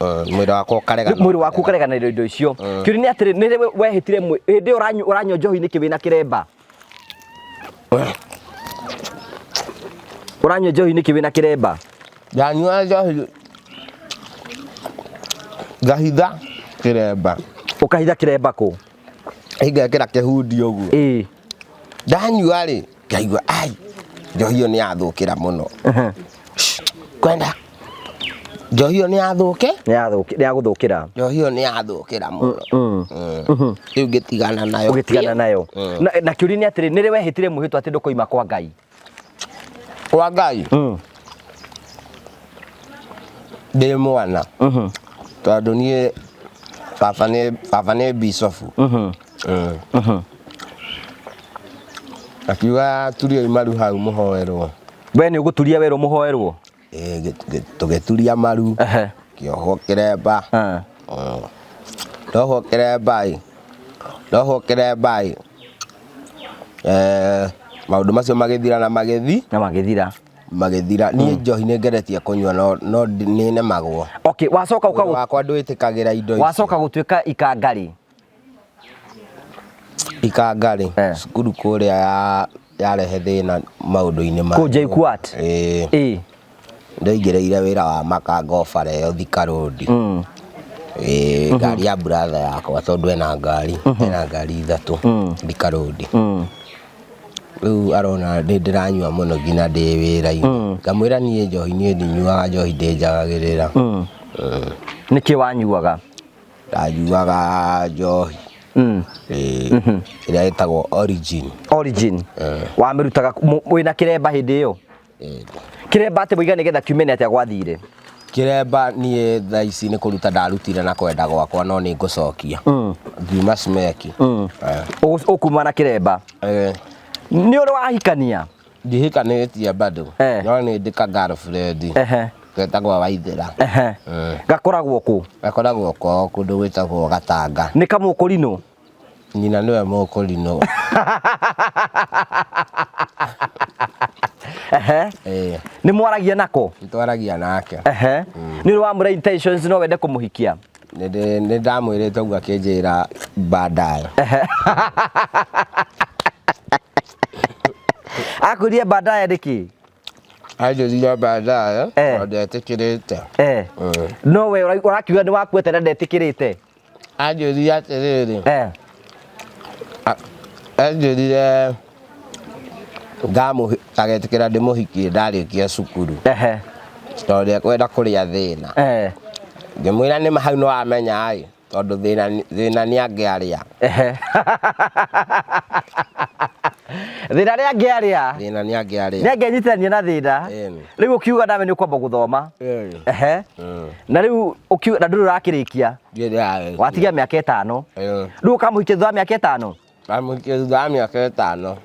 Mwĩrĩ wakwa ũkaregana. Mwĩrĩ waku ũkaregana na indo icio. Kĩũria nĩ atĩrĩ, nĩ rĩ wehĩtire hĩndĩ ĩyo ũranyua njohi nĩkĩ wĩna kĩremba? Ũranyua njohi nĩkĩ wĩna kĩremba? Ndanyua njohi ngahitha kĩremba. Ũkahitha kĩremba kũ? Ngekĩra kĩhundi ũguo. Ĩĩ. Ndanyua rĩ, ngaigua ai, njohi ĩyo nĩ yathũkĩra mũno. Kwenda njohi ĩyo nĩ yathũke? Nĩ yagũthũkĩra. Njohi ĩyo nĩ yathũkĩra mũno. Rĩu ngĩtigana nayo. Ũgĩtigana nayo. Na kĩũria nĩ atĩrĩ, nĩ rĩ wehĩtire mwĩhĩtwa atĩ ndũkoima kwa Ngai? Kwa Ngai? Ndĩ mwana. Tondũ niĩ baba nĩ bishofu. Akiuga turiai maru hau mũhoerwo. We nĩ ũgũturia werũ mũhoerwo? Ĩĩ, tũgĩturia maru. Kĩohwo kĩremba. Ndohwo kĩremba ĩ. Ndohwo kĩremba ĩ. Maũndũ macio magĩthira na magĩthi. Na magĩthira. Magĩthira. Niĩ njohi nĩ ngeretie kũnyua no nĩ nemagwo. Okay, wacoka Mwĩrĩ wakwa ndwĩtĩkagĩra indo icio. Wacoka gũtuĩka ikangarĩ. Ikangarĩ. Cukuru kũrĩa yarehe thĩna maũndũ-inĩ ma Kũ JKUAT? Ĩĩ. Ĩĩ. Ndaingĩrĩire wĩra wa makanga o bara ĩyo Thika Road. Ĩĩ, ngari ya brother yakwa tondũ ena ngari, ena ngari ithatũ Thika Road. Rĩu arona nĩ ndĩranyua mũno nginya ndĩ wĩra-inĩ. Ngamwĩra niĩ njohi niĩ ndinyuaga njohi ndĩnjagagĩrĩra. Nĩkĩ wanyuaga? Ndanyuaga njohi. Ĩĩ. Ĩrĩa ĩtagwo Origin. Origin. Wamĩrutaga wĩna kĩremba hĩndĩ ĩyo? Ĩĩ. Kĩremba atĩ mũiga nĩgetha kiume nĩ atĩa gwathire? Kĩremba niĩ thaa ici nĩ kũruta ndarutire na kwenda gwakwa no nĩ ngũcokia. Ngiuma cimeki. Ũkuma na kĩremba? Nĩ ũrĩ wahikania? Ndihikanĩtie bado. No nĩ ndĩ ka girlfriend. Getagwo Waithĩra. Gakoragwo kũ? Gakoragwo kwao kũndũ gwĩtagwo Gatanga. Nĩ kamũkũrinũ? Nyina nĩwe mũkũrinũ. Nĩ mwaragia nako? Nĩ twaragia nake. Nĩ ũrĩ wamwĩra intentions no wende kũmũhikia? Nĩ ndamwĩrĩte ũguo akĩnjĩra baadaye. Akwĩrire baadaye nĩkĩ? Anjĩrire baadaye, tondũ ndetĩkĩrĩte. No we ũrakiuga nĩ wakuĩte na ndetĩkĩrĩte? Anjĩrire atĩrĩrĩ. Anjĩrire agetĩkĩra ndĩmũhikie ndarĩkia cukuru. Tondũ ndekwenda kũrĩa thĩna. Ngĩmwĩra nĩ hau no amenya ĩ, tondũ thĩna nĩ angĩarĩa. Thĩna nĩ angĩarĩa? Thĩna nĩ angĩarĩa. Nĩ angĩanyitithania na thĩna. Rĩu ũkiuga nawe nĩ ũkwamba gũthoma. Na rĩu ũkiuga na ndũrĩ ũrakĩrĩkia. Ndirĩ ndĩrarĩkia. Watigia mĩaka ĩtano. Rĩu ũkamũhikia thutha wa mĩaka ĩtano? Kamũhikia thutha wa mĩaka ĩtano.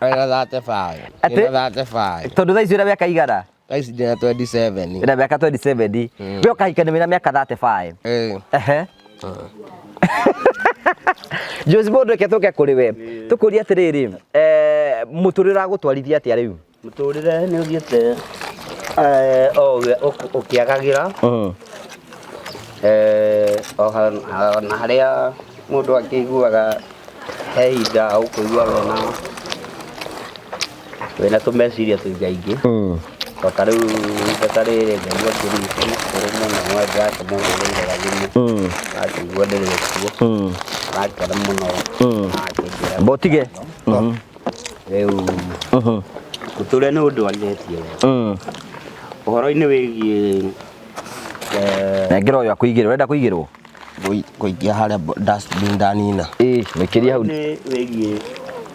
Ena 35. Atĩ? Ena 35. Tondũ thaa ici wĩna mĩaka igana? Thaa ici ndĩna 27. Wĩna mĩaka 27. We ũkahikania wĩna mĩaka 35. Jose Bondo, reke tũke kũrĩ we. Tũkũrie atĩrĩrĩ, mũtũrĩre ũragũtwarithia atĩa rĩu? Mũtũrĩre nĩ ũthiĩte, o ũrĩa ũkĩagagĩra. O na harĩa mũndũ akĩiguaga he ihinda ũkũigua wena Wĩna tũmeciria tũingaingĩ. To ta rĩu ihinda ta rĩrĩ ngaigua ngĩrigwo mũkũrũ mũno no ndĩrakĩmũhũrĩire gathimũ. Akĩigua ndĩrĩ kuo. Arakena mũno. Akĩnjĩra Mbotige. Rĩu mũtũrĩre nĩ ũndũ warithĩtie wega. Ũhoro-inĩ wĩgiĩ Nengera ũyũ akũigĩrwo, ũrenda kũigĩrwo? Kũikia harĩa dustbin ndanina. Ĩĩ, mũikĩrie hau. Ũhoro-inĩ wĩgiĩ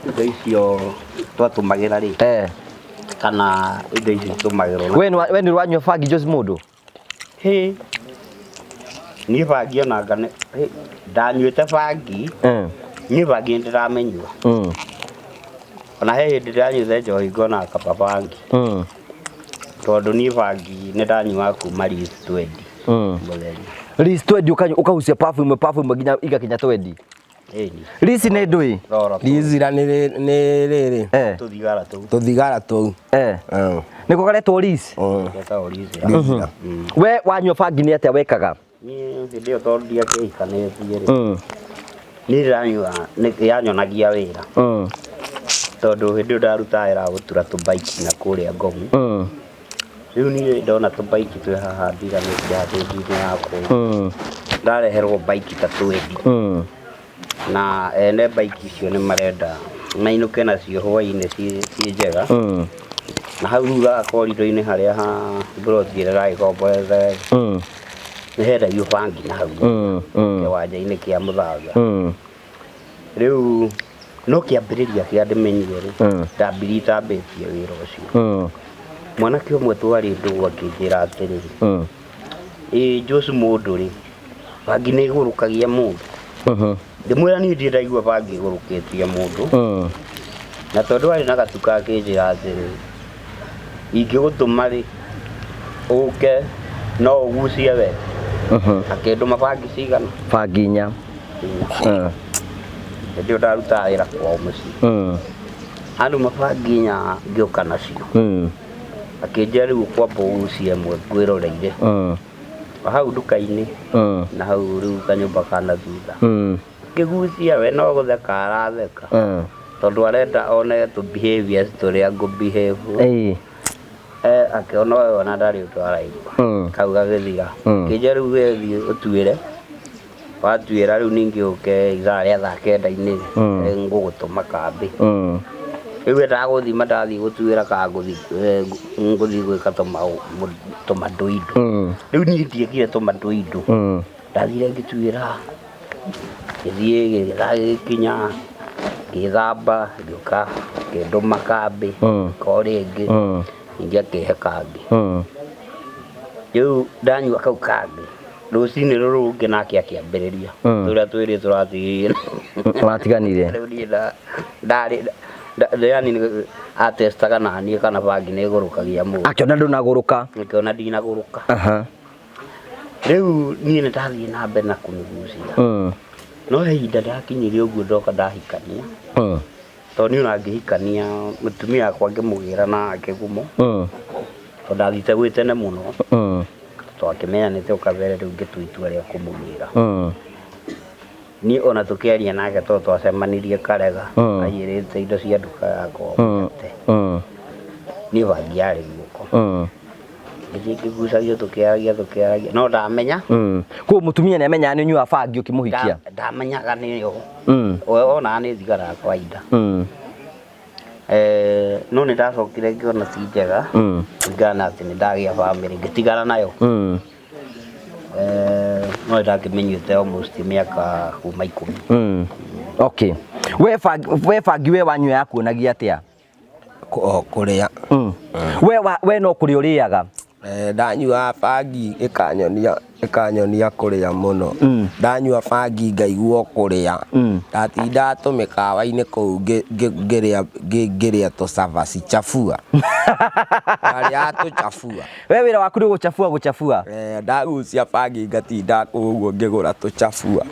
indo icio twatũmagĩra rĩ, kana indo icio itũmagĩrwo na We nĩ ũranyua bangi Jose mũndũ? Hĩ. Niĩ bangi ona anga nĩ hĩ, ndanyuĩte bangi, niĩ bangi nĩ ndĩramĩnyua. Ona he hĩndĩ ndĩranyuĩte njohi ngona kaba bangi. Tondũ niĩ bangi nĩ ndanyuaga kuma least 20 mũthenya. Least 20 ũkanyua ũkahucia pabu ĩmwe pabu ĩmwe nginya igakinya 20. Ĩni. Least nĩ ndũĩ? Roro tũu. Rizira nĩ rĩrĩ. Tũthigara tũu. Tũthigara tũu. Nĩko karetwo lease? Getagwo rizira. Rizira. We wanyua bangi nĩ atĩa wekaga? Niĩ hĩndĩ ĩyo tondũ ndiakĩhikanĩtie rĩ, niĩ ndĩranyua nĩ yanyonagia wĩra. Tondũ hĩndĩ ĩyo ndarutaga wĩra wa gũtura tũbaiki na kũrĩa Ngong. Rĩu niĩ ndona tũbaiki twĩ haha ndiganĩtie haha ndĩngi-inĩ yakwa. Ndareherwo baiki ta twendi. Na ene baiki icio nĩ marenda mainũke nacio hwainĩ ciĩ njega. Na hau thutha korido-inĩ harĩa ha mburoti ĩrĩa ĩragĩkomborete nĩ hendagio bangi na hau kĩwanja-inĩ kĩa mũthanga. Rĩu no kĩambĩrĩria kĩa ndĩmenyire rĩ, ndambirie itambĩtie wĩra ũcio. Mwanake ũmwe twarĩ ndũgũ akĩnjĩra atĩrĩrĩ, ĩ Jose mũndũ rĩ, bangi nĩ ĩgũrũkagia mũndũ. Ngĩmwĩra niĩ ndirĩ ndaigua bangi ĩgũrũkĩtie mũndũ. Na tondũ arĩ na gatuka akĩnjĩra atĩrĩrĩ, ingĩgũtũma rĩ, ũke no ũgucie we. Akĩndũma bangi cigana? Bangi inya. Inya. Hĩndĩ ĩyo ndarutaga wĩra kwao mũciĩ. Andũma bangi inya ngĩũka nacio. Akĩnjĩra rĩu ũkwamba ũgucie ĩmwe ngwĩroreire. O hau nduka-inĩ na hau rĩu kanyũmba ka na thutha. Ngĩgucia we no gũtheka aratheka. Tondũ arenda one tũ behaviors tũrĩa ngũ behave. Akĩona ũyũ ona ndarĩ ũndũ araigua. Kau gagĩthira. Akĩnjĩra rĩu we thiĩ ũtuĩre. Watuĩra rĩu ningĩ ũke ithaa rĩa thaa kenda-inĩ ngũgũtũma kambĩ. Rĩu endaga gũthima ndathiĩ gũtuĩra kana ngũthiĩ gwĩka tũmanduindu. Rĩu niĩ ndiekire tũmanduindu. Ndathire ngĩtuĩra, ngĩthiĩ gĩthaa gĩgĩkinya, ngĩthamba, ngĩũka, akĩndũma kambĩ, ko rĩngĩ, ningĩ akĩhe kangĩ. Rĩu ndanyua kau kangĩ, rũcinĩ rũrũ rũngĩ nake akĩambĩrĩria. Tũrĩa twĩrĩ tũratigire. Watiganire. Rĩu niĩ ndarĩ yani atestaga na niĩ kana bangi nĩ ĩgũrũkagia mũndũ. Akĩona ndũnagũrũka. Akĩona ndinagũrũka. Rĩu niĩ nĩ ndathiĩ na mbere na kũmĩgucia. No he ihinda ndakinyire ũguo ndoka ndahikania. Tondũ niĩ ona ngĩhikania mũtumia wakwa ngĩmũgĩra na kĩgumo. Tondũ ndathiĩte gwĩ tene mũno. Twakĩmenyanĩte o kabere rĩu ngĩtua itua rĩa kũmũgĩra. Niĩ ona tũkĩaria nake tondũ twacemanirie Karega, aiyĩrĩte indo cia nduka yakwa mũgate. Niĩ bangi yarĩ guoko. Ngĩthiĩ ngĩgucagia tũkĩaragia tũkĩaragia no ndamenya. Koguo mũtumia nĩ amenyaga nĩ ũnyuaga bangi ũkĩmũhikia? Ndamenyaga nĩyo. We onaga nĩ thigara ya kawaida. No nĩ ndacokire ngĩona ti njega, kũringana na atĩ nĩ ndagĩa bamĩrĩ ngĩtigana nayo. No nĩ ndakĩmĩnyuĩte almost mĩaka kuma 10. Okay. We bangi, we bangi we wanyua yakuonagia atĩa? Kũrĩa. We no kũrĩa ũrĩaga? Ndanyua bangi ĩkanyonia kũrĩa mũno. Ndanyua bangi ngaigua kũrĩa. Ndatinda tũmĩkawa-inĩ kũu ngĩrĩa tũcabaci chafua. Ndarĩaga tũchafua. We wĩra waku nĩ gũchafua gũchafua? Ndagucia bangi ngatinda kũu ũguo ngĩgũra tũchafua.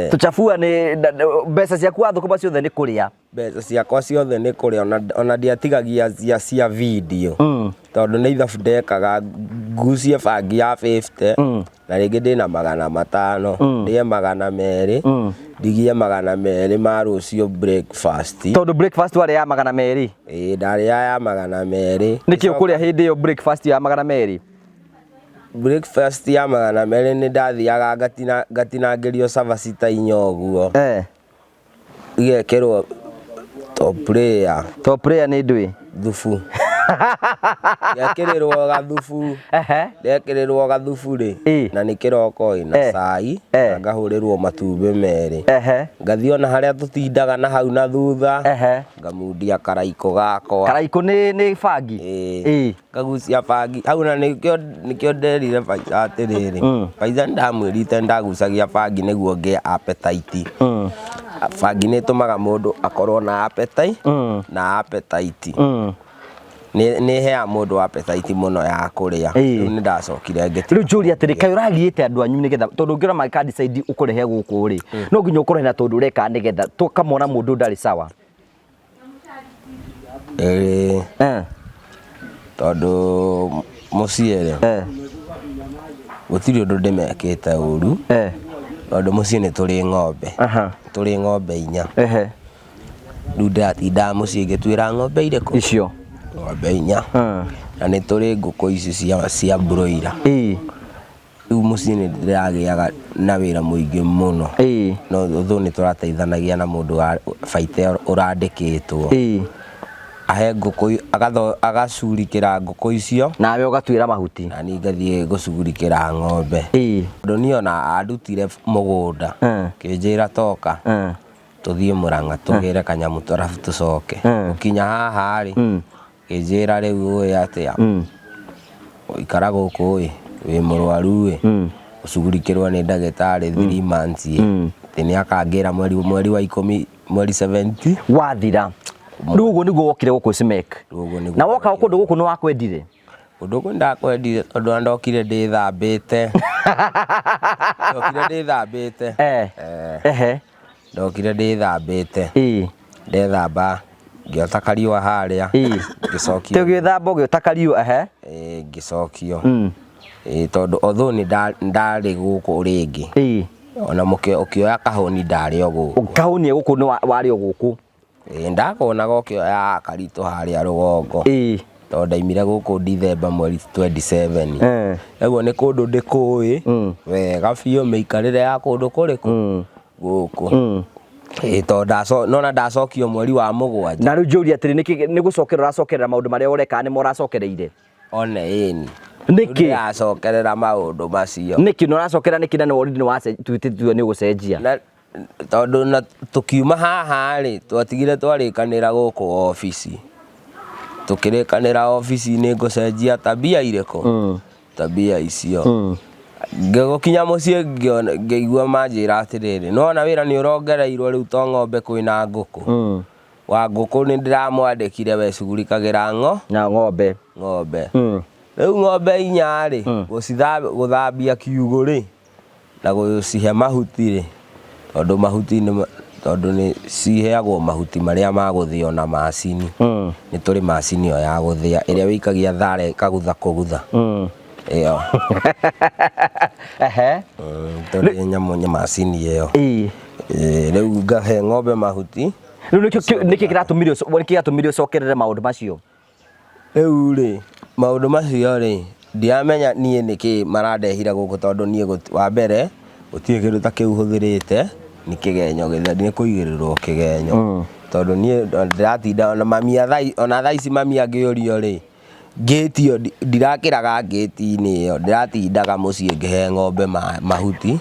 Tũchafua nĩ mbeca ciaku wathũkũma ciothe nĩ kũrĩa? Mbeca ciakwa ciothe nĩ kũrĩa, ona ndiatigagia cia video. Tondũ nĩ ithabu ndekaga ngucie bangi ya 50, Na rĩngĩ ndĩna 500, ndĩe 200, ndigie 200 ma rũciũ breakfast. Tondũ breakfast warĩa ya 200? Ĩĩ, ndarĩa ya 200. Nĩkĩ ũkũrĩa hĩndĩ ĩyo breakfast ya 200? Breakfast ya 200 nĩ ndathiaga ngatinangĩrio cabaci ta inya ũguo. Igekĩrwo top layer. Top layer nĩ ndũĩ? Thubu. Gekĩrĩrwo gathubu. Gekĩrĩrwo gathubu rĩ, na nĩ kĩroko ĩ, na cai, na ngahũrĩrwo matumbĩ 2. Ngathiĩ ona harĩa tũtindaga na hau na thutha, ngamundia karaikũ gakwa. Karaikũ nĩ bangi? Ĩĩ. Ngagucia bangi. Hau na nĩkĩo nderire Faiza atĩrĩrĩ, Faiza nĩndamwĩrite ndagucagia bangi nĩguo ngĩe appetite. Bangi nĩ ĩtũmaga mũndũ akorwo na appetite, na appetite. Nĩ ĩheaga mũndũ appetite mũno ya kũrĩa. Rĩu nĩ ndacokire ngĩtiga. Rĩu njũrie atĩrĩ, kaĩ ũragiĩte andũ anyu nĩgetha, tondũ ũngĩona mangĩka decide ũkũrehe gũkũ rĩ, no nginya ũkorwo hena tondũ ũreka nĩgetha tũkamona mũndũ ndarĩ sawa. Ĩĩ. Tondũ mũciĩ rĩ, gũtirĩ ũndũ ndĩmekĩte ũru, tondũ mũciĩ nĩ tũrĩ ng'ombe. Tũrĩ ng'ombe 4. Rĩu ndĩratindaga mũciĩ ngĩtuĩra ng'ombe irĩkũ? Icio. Ng'ombe 4. Na nĩ tũrĩ ngũkũ ici cia broiler. Rĩu mũciĩ nĩ ndĩragĩaga na wĩra mũingĩ mũno. No thũ nĩ tũrateithanagia na mũndũ wa baita ũrandĩkĩtwo. Ahe ngũkũ, agacurikĩra ngũkũ icio. Nawe ũgatuĩra mahuti. Na niĩ ngathiĩ gũcurikĩra ng'ombe. Tondũ niĩ ona andutire mũgũnda, kĩnjĩra toka, tũthiĩ Mũrang'a tũgĩre kanyamũ arabu tũcoke. Gũkinya haha rĩ, kĩnjĩra rĩu ũĩ atĩa, ikara gũkũ ĩ, wĩ mũrwaru ĩ, ũcugurikĩrwo nĩ ndagĩtarĩ 3 months ĩ, atĩ nĩ akangĩra mweri wa 10, mweri 70. Wathira. Rĩu ũguo nĩguo wokire gũkũ Cimek. Rĩu ũguo nĩguo Na woka kũndũ gũkũ nĩ wakwendire? Kũndũ gũkũ ndakwendire tondũ ona ndokire ndĩthambĩte. Ndokire ndĩthambĩte. Ndokire ndĩthambĩte. Ndethamba ngĩota kariũa harĩa. Ngĩcokio. Tũgĩthamba ũgĩota kariũa, ehe. Ngĩcokio. Tondũ although nĩ ndarĩ gũkũ rĩngĩ. Ona ũkĩoya kahũni ndarĩ o gũkũ. Kahũni gũkũ nĩ warĩ o gũkũ. Ndakonaga ũkĩoya karitũ harĩa rũgongo. Tondũ ndaimire gũkũ December mweri 27. Ũguo nĩ kũndũ ndĩkũĩ wega biũ mĩikarĩre ya kũndũ kũrĩkũ gũkũ. Tondũ nona ndacokio mweri wa 7. Na rĩu njũrie atĩrĩ, nĩ gũcokerera ũracokerera maũndũ marĩa ũreka nĩmo ũracokereire? One ĩni. Nĩkĩ? Ndĩracokerera maũndũ macio. Nĩkĩ? Na ũracokera nĩkĩ na nĩ already nĩ tuĩte nĩ ũgũcenjia? Na tondũ na tũkiuma haha rĩ, twatigire twarĩkanĩra gũkũ obici. Tũkĩrĩkanĩra obici nĩ ngũcenjia tabia irĩkũ? Tabia icio. Ngĩgũkinya mũciĩ ngĩigua manjĩra atĩrĩrĩ, nĩwona wĩra nĩ ũrongereirwo rĩu to ng'ombe kwĩna ngũkũ. Wa ngũkũ nĩ ndĩramwandĩkire we cugurikagĩra Na ng'ombe. Ng'ombe. Rĩu ng'ombe 4 rĩ, gũthambia kiugũ rĩ, na gũcihe mahuti rĩ, tondũ mahuti nĩ tondũ nĩ ciheagwo mahuti marĩa ma gũthĩo na macini. Nĩ tũrĩ macini ĩyo ya gũthĩa ĩrĩa wĩikagia thara ĩkagutha kũgutha. Ĩyo. Tũrĩ nyamũ nĩ macini ĩyo. Rĩu ngahe ng'ombe mahuti. Rĩu nĩkĩ kĩratũmire ũcokerere maũndũ macio? Rĩu rĩ, maũndũ macio rĩ, ndiramenya niĩ nĩkĩ marandehire gũkũ tondũ niĩ wa mbere gũtirĩ kĩndũ ta kĩu hũthĩrĩte, nĩ kĩgenyo gĩtheri, nĩ kũigĩrĩrwo kĩgenyo. Tondũ niĩ ndĩratinda ona mami ona thaa ici mami angĩũrio rĩ, ngĩti ĩyo ndirakĩraga ngĩti-inĩ ĩyo, ndĩratindaga mũciĩ ngĩhe ng'ombe mahuti.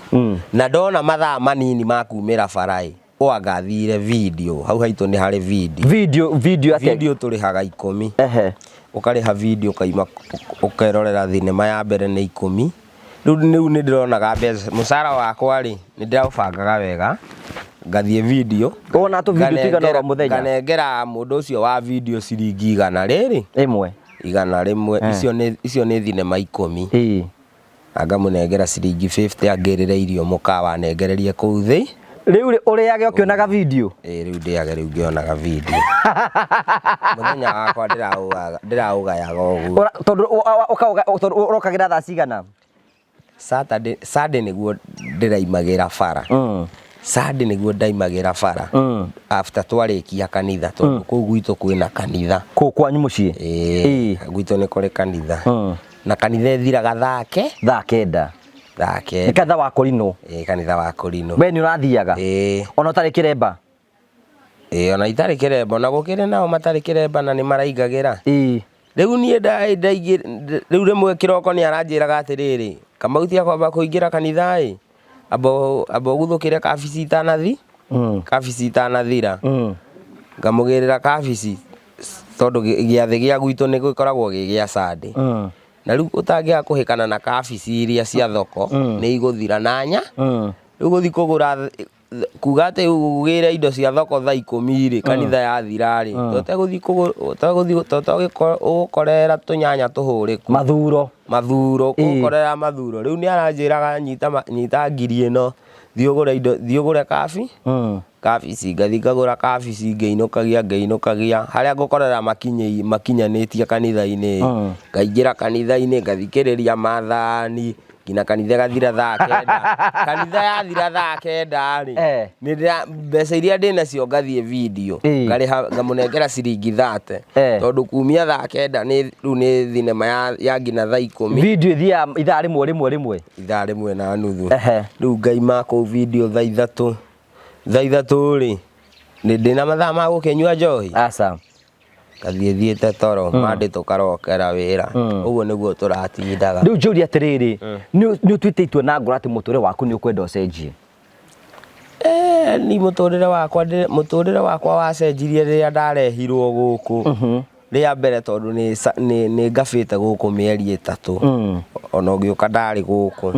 Na ndona mathaa manini ma kumĩra bara ĩ, wangathire video, hau haitũ nĩ harĩ video. Video, video atĩa? Video tũrĩhaga 10. Ũkarĩha video ũkaima, ũkerorera thinema ya mbere nĩ 10. Rĩu nĩ ndĩronaga mbeca, mũcara wakwa rĩ, nĩ ndĩraũbangaga wega, ngathiĩ video. Wona tũ video tũigana oro mũthenya? Nganengera mũndũ ũcio wa video ciringi igana rĩrĩ. Ĩmwe. Igana rĩmwe. Icio nĩ thinema 10. Na ngamũnengera ciringi 50 angĩrĩre irio mũkawa anengererie kũu thĩ. Rĩu rĩ, ũrĩage ũkĩonaga video? Ĩĩ, rĩu ndĩage rĩu ngĩonaga video. Mũthenya wakwa ndĩraũgayaga ũguo. Tondũ ũrokagĩra thaa cigana? Saturday, Sunday nĩguo ndĩraimagĩra bara. Sunday nĩguo ndaimagĩra bara. After twarĩkia kanitha, tondũ kũu gwitũ kwĩna kanitha. Kũu kwanyu mũciĩ? Ĩĩ, gwitũ nĩ kũrĩ kanitha. Na kanitha ĩthiraga thaa ke? Thaa kenda. Thaa Nĩ kenda. kanitha wa Korinũ? Ĩĩ, kanitha wa Korinũ. We nĩ ũrathiaga? Ĩĩ. Ona ũtarĩ kĩremba? Ĩĩ, ona itarĩ kĩremba, ona gũkĩrĩ nao matarĩ kĩremba na nĩ maraingagĩra. Ĩĩ. Rĩu niĩ rĩu rĩmwe kĩroko nĩ aranjĩraga atĩrĩrĩ, Kamau tiga kwamba kũingĩra kanitha ĩ, amba ũguthũkĩre kabici itanathi, kabici itanathira. Ngamũgĩrĩra kabici tondũ gĩathĩ gĩa gwitũ nĩ gĩkoragwo gĩ gĩa Sunday. Na rĩu ũtangĩaga kũhĩkana na kabici iria cia thoko nĩ igũthira na nya. Rĩu gũthiĩ kũgũra kuga atĩ ũgĩre indo cia thoko thaa ikũmi rĩ, kanitha yathira rĩ, tũtegũthiĩ kũgũ- ũgũkorera tũnyanya tũhũrĩku. Mathuro. Mathuro, ũgũkorera mathuro. Rĩu nĩ aranjĩraga nyita ngiri ĩno, thiĩ ũgũre indo, thiĩ ũgũre kabi, kabici, ngathiĩ ngagũra kabici ngĩinũkagia, ngĩinũkagia, harĩa ngũkorera makinyanĩtie kanitha-inĩ, ngaingĩra kanitha-inĩ, ngathikĩrĩria mathani, nginya kanitha ĩgathira thaa kenda. Kanitha yathira thaa kenda rĩ, mbeca iria ndĩnacio ngathiĩ video, ngarĩha, ngamũnengera ciringi 30, tondũ kumia thaa kenda nĩ rĩu nĩ thinema ya nginya thaa ikũmi. Video ĩthiaga ithaa rĩmwe rĩmwe rĩmwe? Ithaa rĩmwe na nuthu. Rĩu ngaima kũu video thaa ithatũ. Thaa ithatũ rĩ, ndĩna mathaa ma gũkĩnyua njohi? Aca. Ngathiĩ thiĩte toro, Monday tũkarokera wĩra. Ũguo nĩguo tũratindaga. Rĩu njũrie atĩrĩrĩ, nĩ ũtuĩte itua na ngoro atĩ mũtũrĩre waku nĩ ũkwenda ũcenjie? Ni mũtũrĩre wakwa wacenjirie rĩrĩa ndarehirwo gũkũ. Rĩa mbere tondũ nĩ ngabĩte gũkũ mĩeri ĩtatũ. Ona ũgĩũka ndarĩ gũkũ.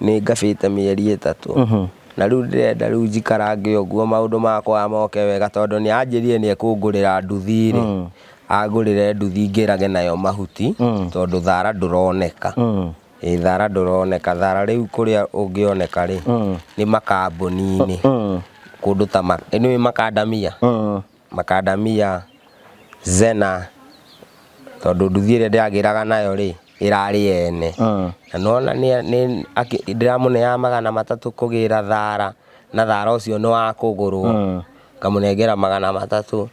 Nĩ ngabĩte mĩeri ĩtatũ. Na rĩu ndĩrenda rĩu njikarange ũguo maũndũ makwa moke wega tondũ nĩ anjĩrire nĩ ekũngũrĩra nduthi rĩ. Angũrĩre nduthi ngĩrage nayo mahuti tondũ thara ndũroneka. Ĩ thara ndũroneka, thara rĩu kũrĩa ũngĩoneka rĩ, nĩ makambuni-inĩ. Kũndũ ta nĩ makandamia. Makandamia, Zena, tondũ nduthi ĩrĩa ndĩragĩraga nayo rĩ, ĩrarĩ ene. Na nĩwona ndĩramũneaga 300 kũgĩra thara, na thara ũcio nĩ wa kũgũrwo. Ngamũnengera 300,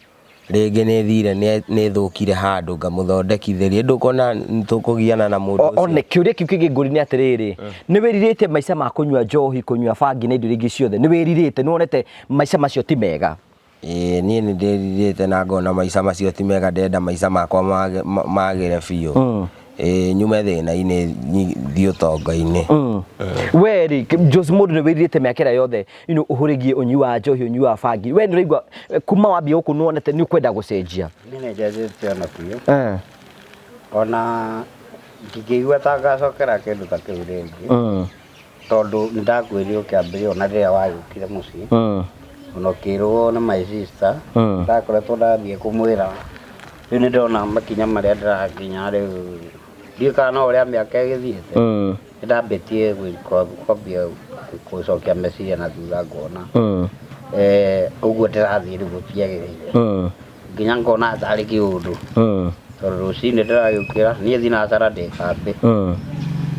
rĩngĩ nĩ thire nĩ thũkire handũ ngamũthondekithĩria. Ndũkuona nĩtũkũgiana na mũndũ ũcio. One, kĩũria kĩu kĩngĩ ngũria nĩ atĩrĩrĩ, nĩ wĩrirĩte maica ma kũnyua njohi, kũnyua bangi na indo iria ingĩ ciothe? Nĩ wĩrirĩte, nĩ wonete maica macio ti mega? Ĩĩ, niĩ nĩ ndĩrirĩte na ngona maica macio ti mega, ndĩrenda maica makwa magĩre biũ. Ĩĩ, nyume thĩna-inĩ thiĩ ũtonga-inĩ. We rĩ, Jose mũndũ nĩ wĩrirĩte mĩaka ĩrĩa yothe, ũhũrĩgie ũnyui wa njohi, ũnyui wa bangi. We nĩ ũraigua kuma wambia gũkũ nĩ wonete nĩ ũkwenda gũcenjia? Niĩ nĩ njenjetie ona biũ. Ona ndingĩigua ta ngacokera kĩndũ ta kĩu rĩngĩ. Tondũ nĩ ndakwĩrire ũkĩambĩrĩria ona rĩrĩa wagĩũkire mũciĩ. Ona ũkĩrwo nĩ my sister, ndakoretwo ndathiĩ kũmwĩra. Rĩu nĩ ndĩrona makinya marĩa ndĩrakinya rĩu. Ndiũĩ kana no ũrĩa mĩaka ĩgĩthiĩte. Nĩ ndambĩtie kwambia gũcokia meciria na thutha ngona. Ũguo ndĩrathiĩ rĩu gũtiagĩrĩire. Nginya ngona tarĩ kĩũndũ. Tondũ rũcinĩ ndĩragĩũkĩra, niĩ thinacara ndĩ kambĩ.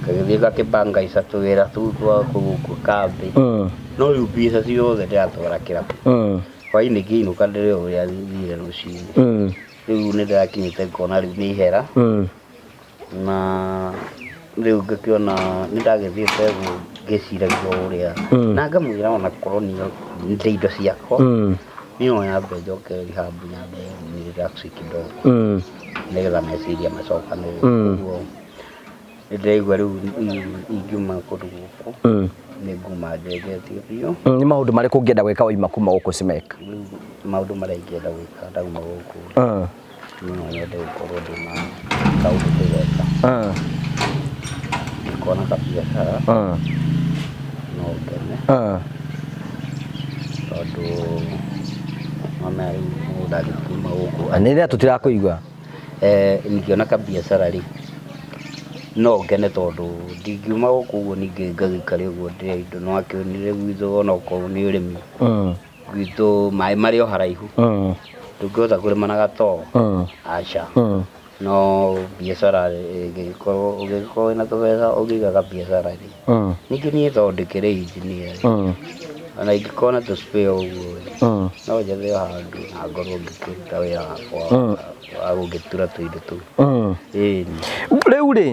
Ngagĩthiĩ ngakĩbanga ica tũwĩra tũu twa kũu kambĩ. No rĩu mbeca ciothe ndĩratwara kĩrabu. Hwainĩ ngĩinũka ndĩrĩ o ũrĩa thire rũcinĩ. Rĩu nĩ ndĩrakinyĩte ngona rĩu nĩ ihera. Na rĩu ngakĩona nĩ ndagĩthiĩte ũguo ngĩciragia ũrĩa. Na ngamwĩra ona korwo niĩ ndĩ indo ciakwa. Niĩ no nyambe njoke rehab nyambe ni relax kidogo. Nĩgetha meciria macokanĩrĩre. Ũguo nĩ ndĩraigua rĩu ingiuma kũndũ gũkũ, nĩ nguma njenjetie biũ. Nĩ maũndũ marĩkũ ũngĩenda gwĩka wauma kuma gũkũ Cimek? Rĩu maũndũ marĩa ingĩenda gwĩka ndauma gũkũ, no nyende gũkorwo ndĩna kaũndũ ndĩreka. Ingĩkona kabiacara, no ngene. Tondũ nona rĩu mũndũ ndangĩkiuma gũkũ. Nĩ rĩrĩa tũtirakũigua. Ingĩona kabiacara rĩ, no ngene tondũ ndingiuma gũkũ ũguo ningĩ ngagĩikare ũguo ndĩre indo. No akĩonire gwitũ onokorwo nĩ ũrĩmi. Gwitũ maĩ marĩ o haraihu. Ndũngĩhota kũrĩma na gatoo. Aca. No biacara ĩngĩkorwo ũngĩkorwo wĩna tũbeca ũngĩiga kabiacara rĩ, ningĩ niĩ tondũ ndĩkĩrĩ engineer rĩ, ona ingĩkorwo na tũ spare ũguo rĩ, no njethe o handũ na ngorwo ngĩkĩruta wĩra wakwa wa gũgĩtura tũindo tũu. Ĩni. Rĩu rĩ,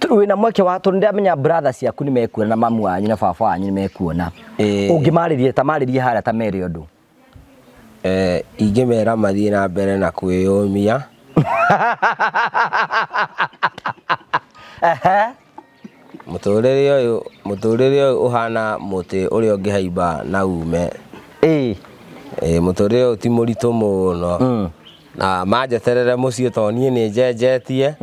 wĩna mweke wa tondũ ndĩramenya brother ciaku nĩ mekuona na mamu wanyu na baba wanyu nĩ mekuona. Ũngĩmarĩria ta marĩrie harĩa ta mere ũndũ. Ingĩmera mathiĩ na mbere na kwĩyũmia. Mũtũrĩre ũyũ, mũtũrĩre ũyũ ũhana mũtĩ ũrĩa ũngĩhaimba na ume. Mũtũrĩre ũyũ ti mũritũ mũno. Na manjeterere mũciĩ tondũ niĩ nĩ njenjetie.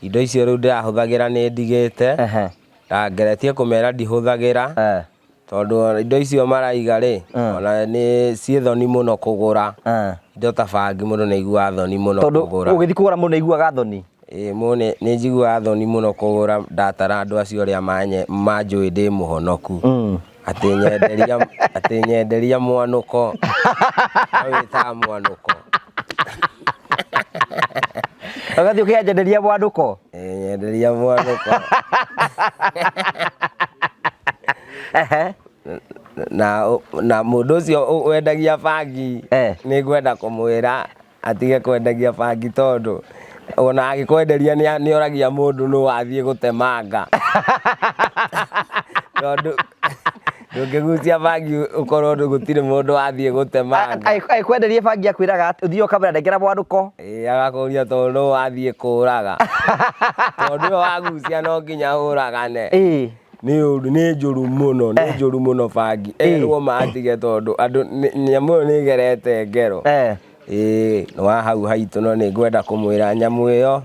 Indo icio rĩu ndĩrahũthagĩra nĩ ndigĩte. Na ngeretie kũmera ndihũthagĩra. Tondũ indo icio maraiga rĩ, ona nĩ ciĩ thoni mũno kũgũra. Indo ta bangi mũndũ nĩ aiguaga thoni mũno Tondũ kũgũra. ũgĩthiĩ kũgũra mũndũ nĩ aiguaga thoni. Ĩĩ mũndũ nĩ njiguaga thoni mũno kũgũra ndatara andũ acio ũrĩa manjũĩ ndĩ mũhonoku. Atĩ nyenderia, atĩ nyenderia mwanũko. No wĩtaga mwanũko. Ũgathiĩ ũkĩanjenderia mwanũko? Ĩĩ nyenderia mwanũko. Na mũndũ ũcio wendagia bangi, nĩ ngwenda kũmwĩra atige kwendagia bangi tondũ ona agĩkwenderia nĩ oragia mũndũ nũ wathiĩ gũtemanga. Tondũ ndũngĩgucia bangi ũkorwo gũtirĩ mũndũ wathiĩ gũtemanga. Agĩkwenderia bangi akwĩraga atĩ ũthiĩ ũkamwĩra nengera mwanũko. Ĩĩ agakũria tondũ nũ wathiĩ kũraga. Tondũ ũyũ wagucia no nginya ũragane. Nĩ ũru, nĩ njũru mũno, nĩ njũru mũno bangi. Erwo matige tondũ andũ nyamũ ĩyo nĩ ĩgerete ngero. Ĩĩ nĩ wa hau haitũ no nĩ ngwenda kũmwĩra nyamũ ĩyo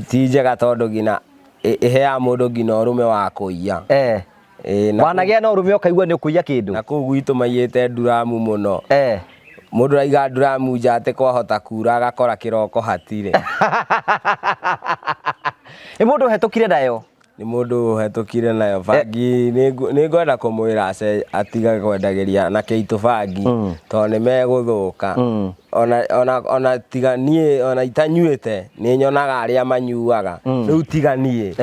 ti njega tondũ nginya ĩheaga mũndũ nginya ũrũme wa kũiya. Ĩĩ, na Wanagĩa na ũrũme ũkaigua nĩ ũkũiya kĩndũ. Na kũu gwitũ maiyĩte nduramu mũno. Mũndũ araiga nduramu nja atĩ kwahota kura agakora kĩroko hatirĩ. Nĩ mũndũ ũhetũkire nayo. Nĩ mũndũ ũhetũkire nayo bangi. Nĩ ngwenda kũmwĩra atige kwendagĩria anake aitũ bangi, tondũ nĩ megũthũka. Ona tiga niĩ, ona itanyuĩte, nĩ nyonaga arĩa manyuaga. Rĩu tiga niĩ,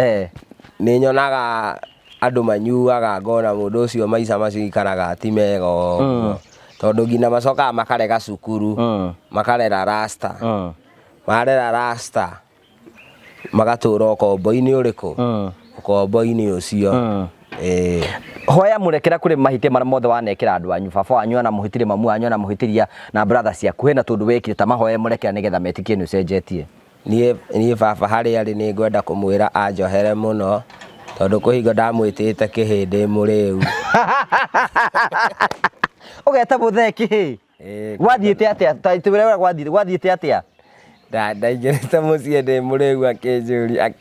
nĩ nyonaga andũ manyuaga ngona mũndũ ũcio maica macio aikaraga ti mega ũguo. Tondũ nginya macokaga makarega cukuru, makarera rasta. Marera rasta, magatũra ũkombo-inĩ ũrĩkũ? Ũkombo-inĩ ũcio. Hoya mũrekera kũrĩ mahĩtia marĩa mothe wanekĩra andũ anyu, baba wanyu anamũhĩtĩria, mamu wanyu anamũhĩtĩria, na brother ciaku, hena tũndũ wekire ta mahoe mũrekera nĩgetha metĩkie nĩ ũcenjetie. Niĩ baba harĩa arĩ nĩ ngwenda kũmwĩra anjohere mũno, tondũ kwĩ hingo ndamwĩtĩte kĩhĩ ndĩ mũrĩu. Ũgeta mũthee kĩhĩ? Ĩĩ. Gwathiĩte atĩa? Ta twĩre ũrĩa gwathiĩte atĩa? Ndaingĩrĩte mũciĩ ndĩ mũrĩu akĩnjũria,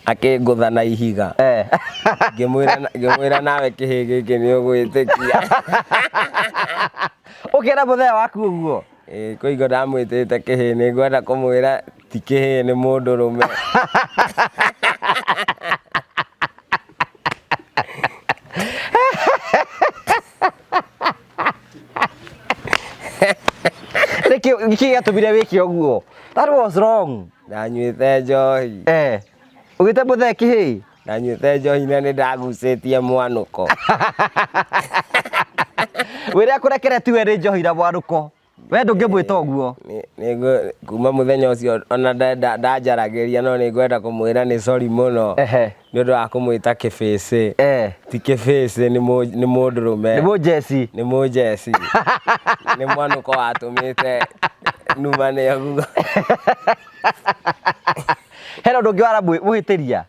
akĩngũtha na ihiga. Ngĩmwĩra nawe kĩhĩ gĩkĩ nĩ ũgwĩtĩkia. Ũkĩra mũthee waku ũguo? Ĩĩ, kwĩ hingo ndamwĩtĩte kĩhĩ, nĩ ngwenda kũmwĩra ti kĩhĩ nĩ mũndũrũme. Nĩkĩ gĩatũmire wĩke ũguo? That was wrong. Ndanyuĩte njohi. Ũgĩte mũthee kĩhĩ? Ndanyuĩte njohi na nĩ ndagucĩtie mwanũko. Wĩra akũrekere tiwe nĩ njohi na mwanũko. We ndũngĩmwĩta ũguo. Kuma mũthenya ũcio ona ndanjaragĩria no nĩ ngwenda kũmwĩra nĩ sorry mũno. Nĩ ũndũ wa kũmwĩta kĩbĩcĩ. Ti kĩbĩcĩ, nĩ mũndũrũme. Nĩ mũnjeci. Nĩ mũnjeci. Nĩ mwanũko watũmĩte numane ũguo. Hena ũndũ ũngĩ waramũhĩtĩria?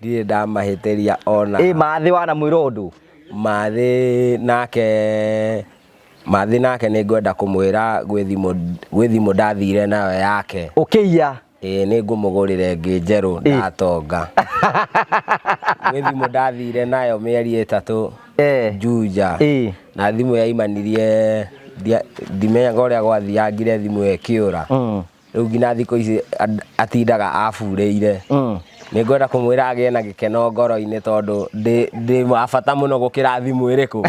Ndirĩ ndamahĩtĩria ona. Ĩ, Mathĩ wanamwĩra ũndũ? Mathĩ nake, Mathĩ nake nĩ ngwenda kũmwĩra gwĩ thimũ ndathire nayo yake. Ũkĩiya? Ĩĩ, nĩ ngũmũgũrĩra ĩngĩ njerũ ndatonga. Gwĩ thimũ ndathire nayo mĩeri 3 Juja. Na thimũ yaimanirie, ndimenyaga ũrĩa gwathiangire thimũ ĩyo ĩkĩũra. Rĩu nginya thikũ ici atindaga aburĩire. Nĩ ngwenda kũmwĩra agĩe na gĩkeno ngoro-inĩ tondũ ndĩ wa bata mũno gũkĩra thimũ ĩrĩkũ.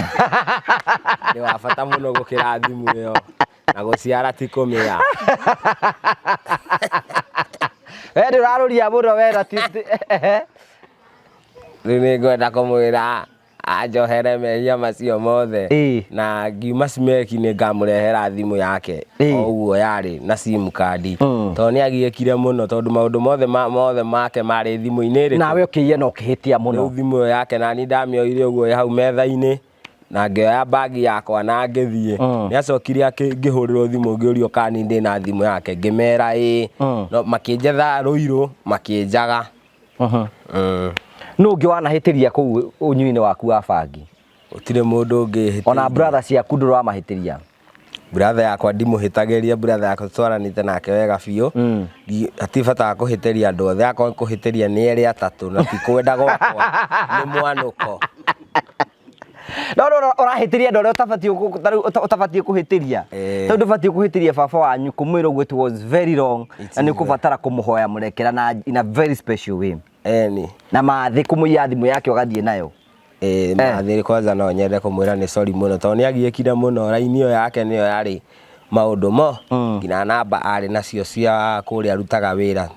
Ndĩ wa bata mũno gũkĩra thimũ ĩyo. Na gũciara ti kũmĩa. We ndũrarũria mũno we na ti Rĩu nĩ ngwenda kũmwĩra anjohere mehia macio mothe. Na ngiuma Cimeki nĩ ngamũrehera thimũ yake o ũguo yarĩ na sim card. Tondũ nĩ agiĩkire mũno tondũ maũndũ mothe mothe make marĩ thimũ-inĩ ĩrĩkũ? Nawe ũkĩiya na ũkĩhĩtia mũno. Rĩu thimũ ĩyo yake nani ndamĩoire ũguo ĩ hau metha-inĩ na ngĩoya bagi yakwa na ngĩthiĩ. Nĩ acokire ngĩhũrĩrwo thimũ ngĩũrio kana niĩ ndĩna thimũ yake ngĩmera ĩĩ. No makĩnjetha Ruiru makĩnjaga. Nũ ũngĩ wanahĩtĩria kũu ũnyui-inĩ waku wa bangi? Gũtirĩ mũndũ ũngĩ hĩtĩirie. Ona brother ciaku ndũramahĩtĩria? Brother yakwa ndimũhĩtagĩria, brother yakwa twaranĩte nake wega biũ. Hatirĩ bata wa kũhĩtĩria andũ othe, akorwo nĩ kũhĩtĩria nĩ erĩ atatũ na ti kwenda gwakwa, nĩ mwanũko. No no ũrahĩtĩria andũ arĩa ũtabatiĩ tarĩu ũtabatiĩ kũhĩtĩria. Tondũ ndũbatiĩ kũhĩtĩria baba wanyu kũmwĩra ũguo it was very wrong na nĩ ũkũbatara kũmũhoya mũrekera na in a very special way. Eni. Na mathĩ kũmũiya thimũ yake ũgathiĩ nayo. Ĩĩ mathĩ kwanza no nyende kũmwĩra nĩ sorry mũno tondũ nĩ agiĩkire mũno raini ĩyo yake nĩyo yarĩ maũndũ mo nginya namba arĩ nacio cia kũrĩa arutaga wĩra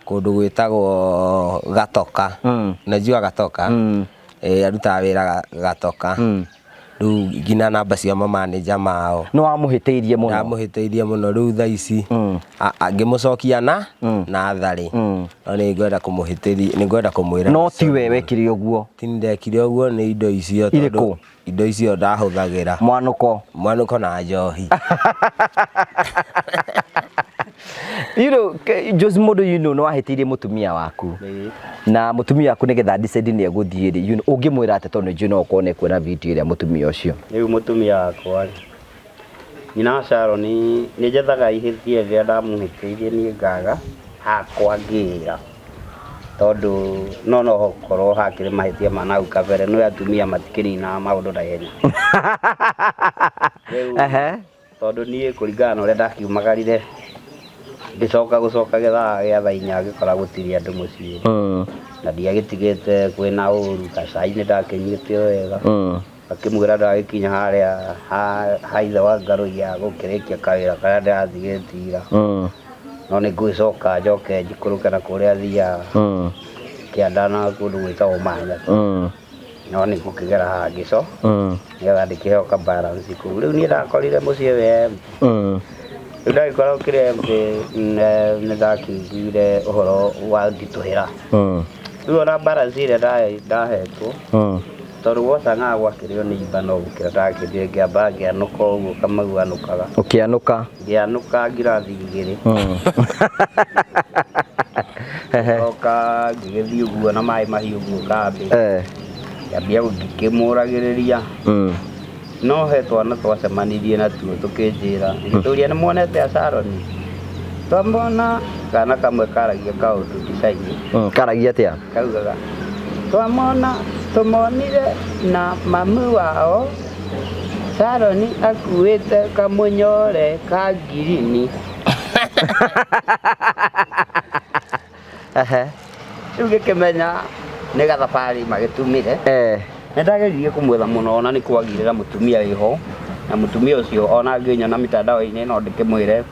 kũndũ gwĩtagwo Gatoka. Unajua Gatoka? Ĩĩ arutaga wĩra Gatoka. Rĩu nginya namba cia mamanĩnja mao. Nĩ wamũhĩtĩirie mũno. Ndamũhĩtĩirie mũno rĩu thaa ici ngĩmũcokia na natharĩ. No nĩ ngwenda kũmũhĩtĩria, nĩ ngwenda kũmwĩra. No ti we wekire ũguo. Ti niĩ ndekire ũguo nĩ indo icio tondũ Irĩkũ? indo icio ndahũthagĩra. Mwanũko. Mwanũko na njohi. You know, Jose mũndũ you know, nĩ wahĩtĩirie mũtumia waku. Na mũtumia waku nĩgetha decide nĩ egũthiĩ rĩ, you know, ũngĩmwĩra atĩa tondũ nĩ njũĩ no ũkorwo nĩ ekuona video ĩrĩa mũtumia ũcio. Rĩu mũtumia wakwa rĩ, nyina wa Sharon nĩ njethaga ihĩtia rĩrĩa ndamũhĩtĩirie niĩ ngaga hakwa ngĩra tondũ no no hokorwo hakĩrĩ mahĩtia ma nahau kabere nĩ atumia matikĩninaga maũndũ na ihenya. Rĩu tondũ niĩ kũringana na ũrĩa ndakiumagarire ngĩcoka gũcoka gĩthaa gĩa thaa inya ngĩkora gũtirĩ andũ mũciĩ na ndiagĩtigĩte kwĩna ũru gacai nĩ ndakĩnyuĩte o wega akĩmwĩra ndagĩkinya harĩa ha ithe wa Ngarũiya gũkĩrĩkia kawĩra karĩa ndĩratigĩte ira no nĩ ngũgĩcoka njoke njikũrũke na kũrĩa thiaga kĩanda na kũndũ gwĩtagwo Manyata no nĩ ngũkĩgera haha ngĩco nĩgetha ndĩkĩheo ka balance kũu. Rĩu niĩ ndakorire mũciĩ wĩ empty. Rĩu ndagĩkora ũkĩrĩ empty nĩ ndakĩiguire ũhoro wa nditũhĩra. Rĩu ona balance ĩrĩa ndahetwo tondũ gwacang'aga gwakĩrĩo nĩ imba no gũkĩra ndakĩrire ngĩamba ngĩanũka ũguo Kamau anũkaga. Ũkĩanũka? Ngĩanũka ngirathi igĩrĩ. Ngĩcoka ngĩgĩthiĩ ũguo na maĩ mahiũ ũguo kambĩ. Ngĩambia ngĩkĩmũragĩrĩria. No he twana twacemanirie natuo tũkĩnjĩra ngĩtũria nĩ muonete a Sharon? Twamona kana kamwe karagia kaũndũ design. Karagia atĩa? Kaugaga twamona tũmonire na mamu wao Sharon akuĩte kamũnyore ka ngirini. Rĩu ngĩkĩmenya nĩ gathabarĩ magĩtumire. Nĩ ndageririe kũmwetha mũno ona nĩ kwagire na mũtumia wĩho na mũtumia ũcio ona angĩnyona mitandao-inĩ no ndĩkĩmwĩre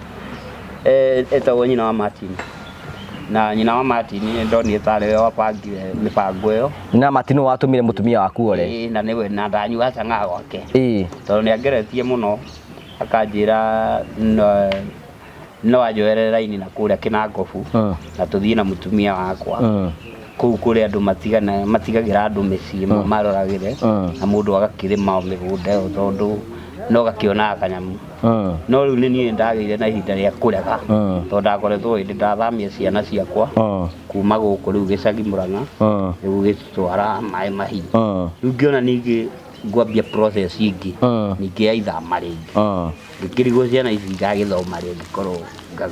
etagwo nyina wa Martin. Na nyina wa Martin nĩ ndonire tarĩ we wabangire mĩbango ĩyo. Nyina wa Martin nĩwe watũmire mũtumia waku ore? Ĩĩ na nĩwe na ndanyuaga chang'aa gwake. Tondũ nĩ angeretie mũno akanjĩra no anjoere raini na kũrĩa Kĩnangobu na tũthiĩ na mũtumia wakwa kũu kũrĩa andũ matigagĩra andũ mĩciĩ maroragĩre na mũndũ agakĩrĩma mĩgũnda ĩyo tondũ no gakĩonaga kanyamũ. No rĩu nĩ niĩ ndagĩire na ihinda rĩa kũrega tondũ ndakoretwo hĩndĩ ndathamia ciana ciakwa kuma gũkũ rĩu gĩcagi Mũrang'a rĩu gũgĩtwara maĩ mahiũ. Rĩu ngĩona ningĩ ngwambia process ĩngĩ ningĩ ya ithama rĩngĩ. Ngĩkĩrigwo ciana ici igagĩthoma rĩ ngĩkorwo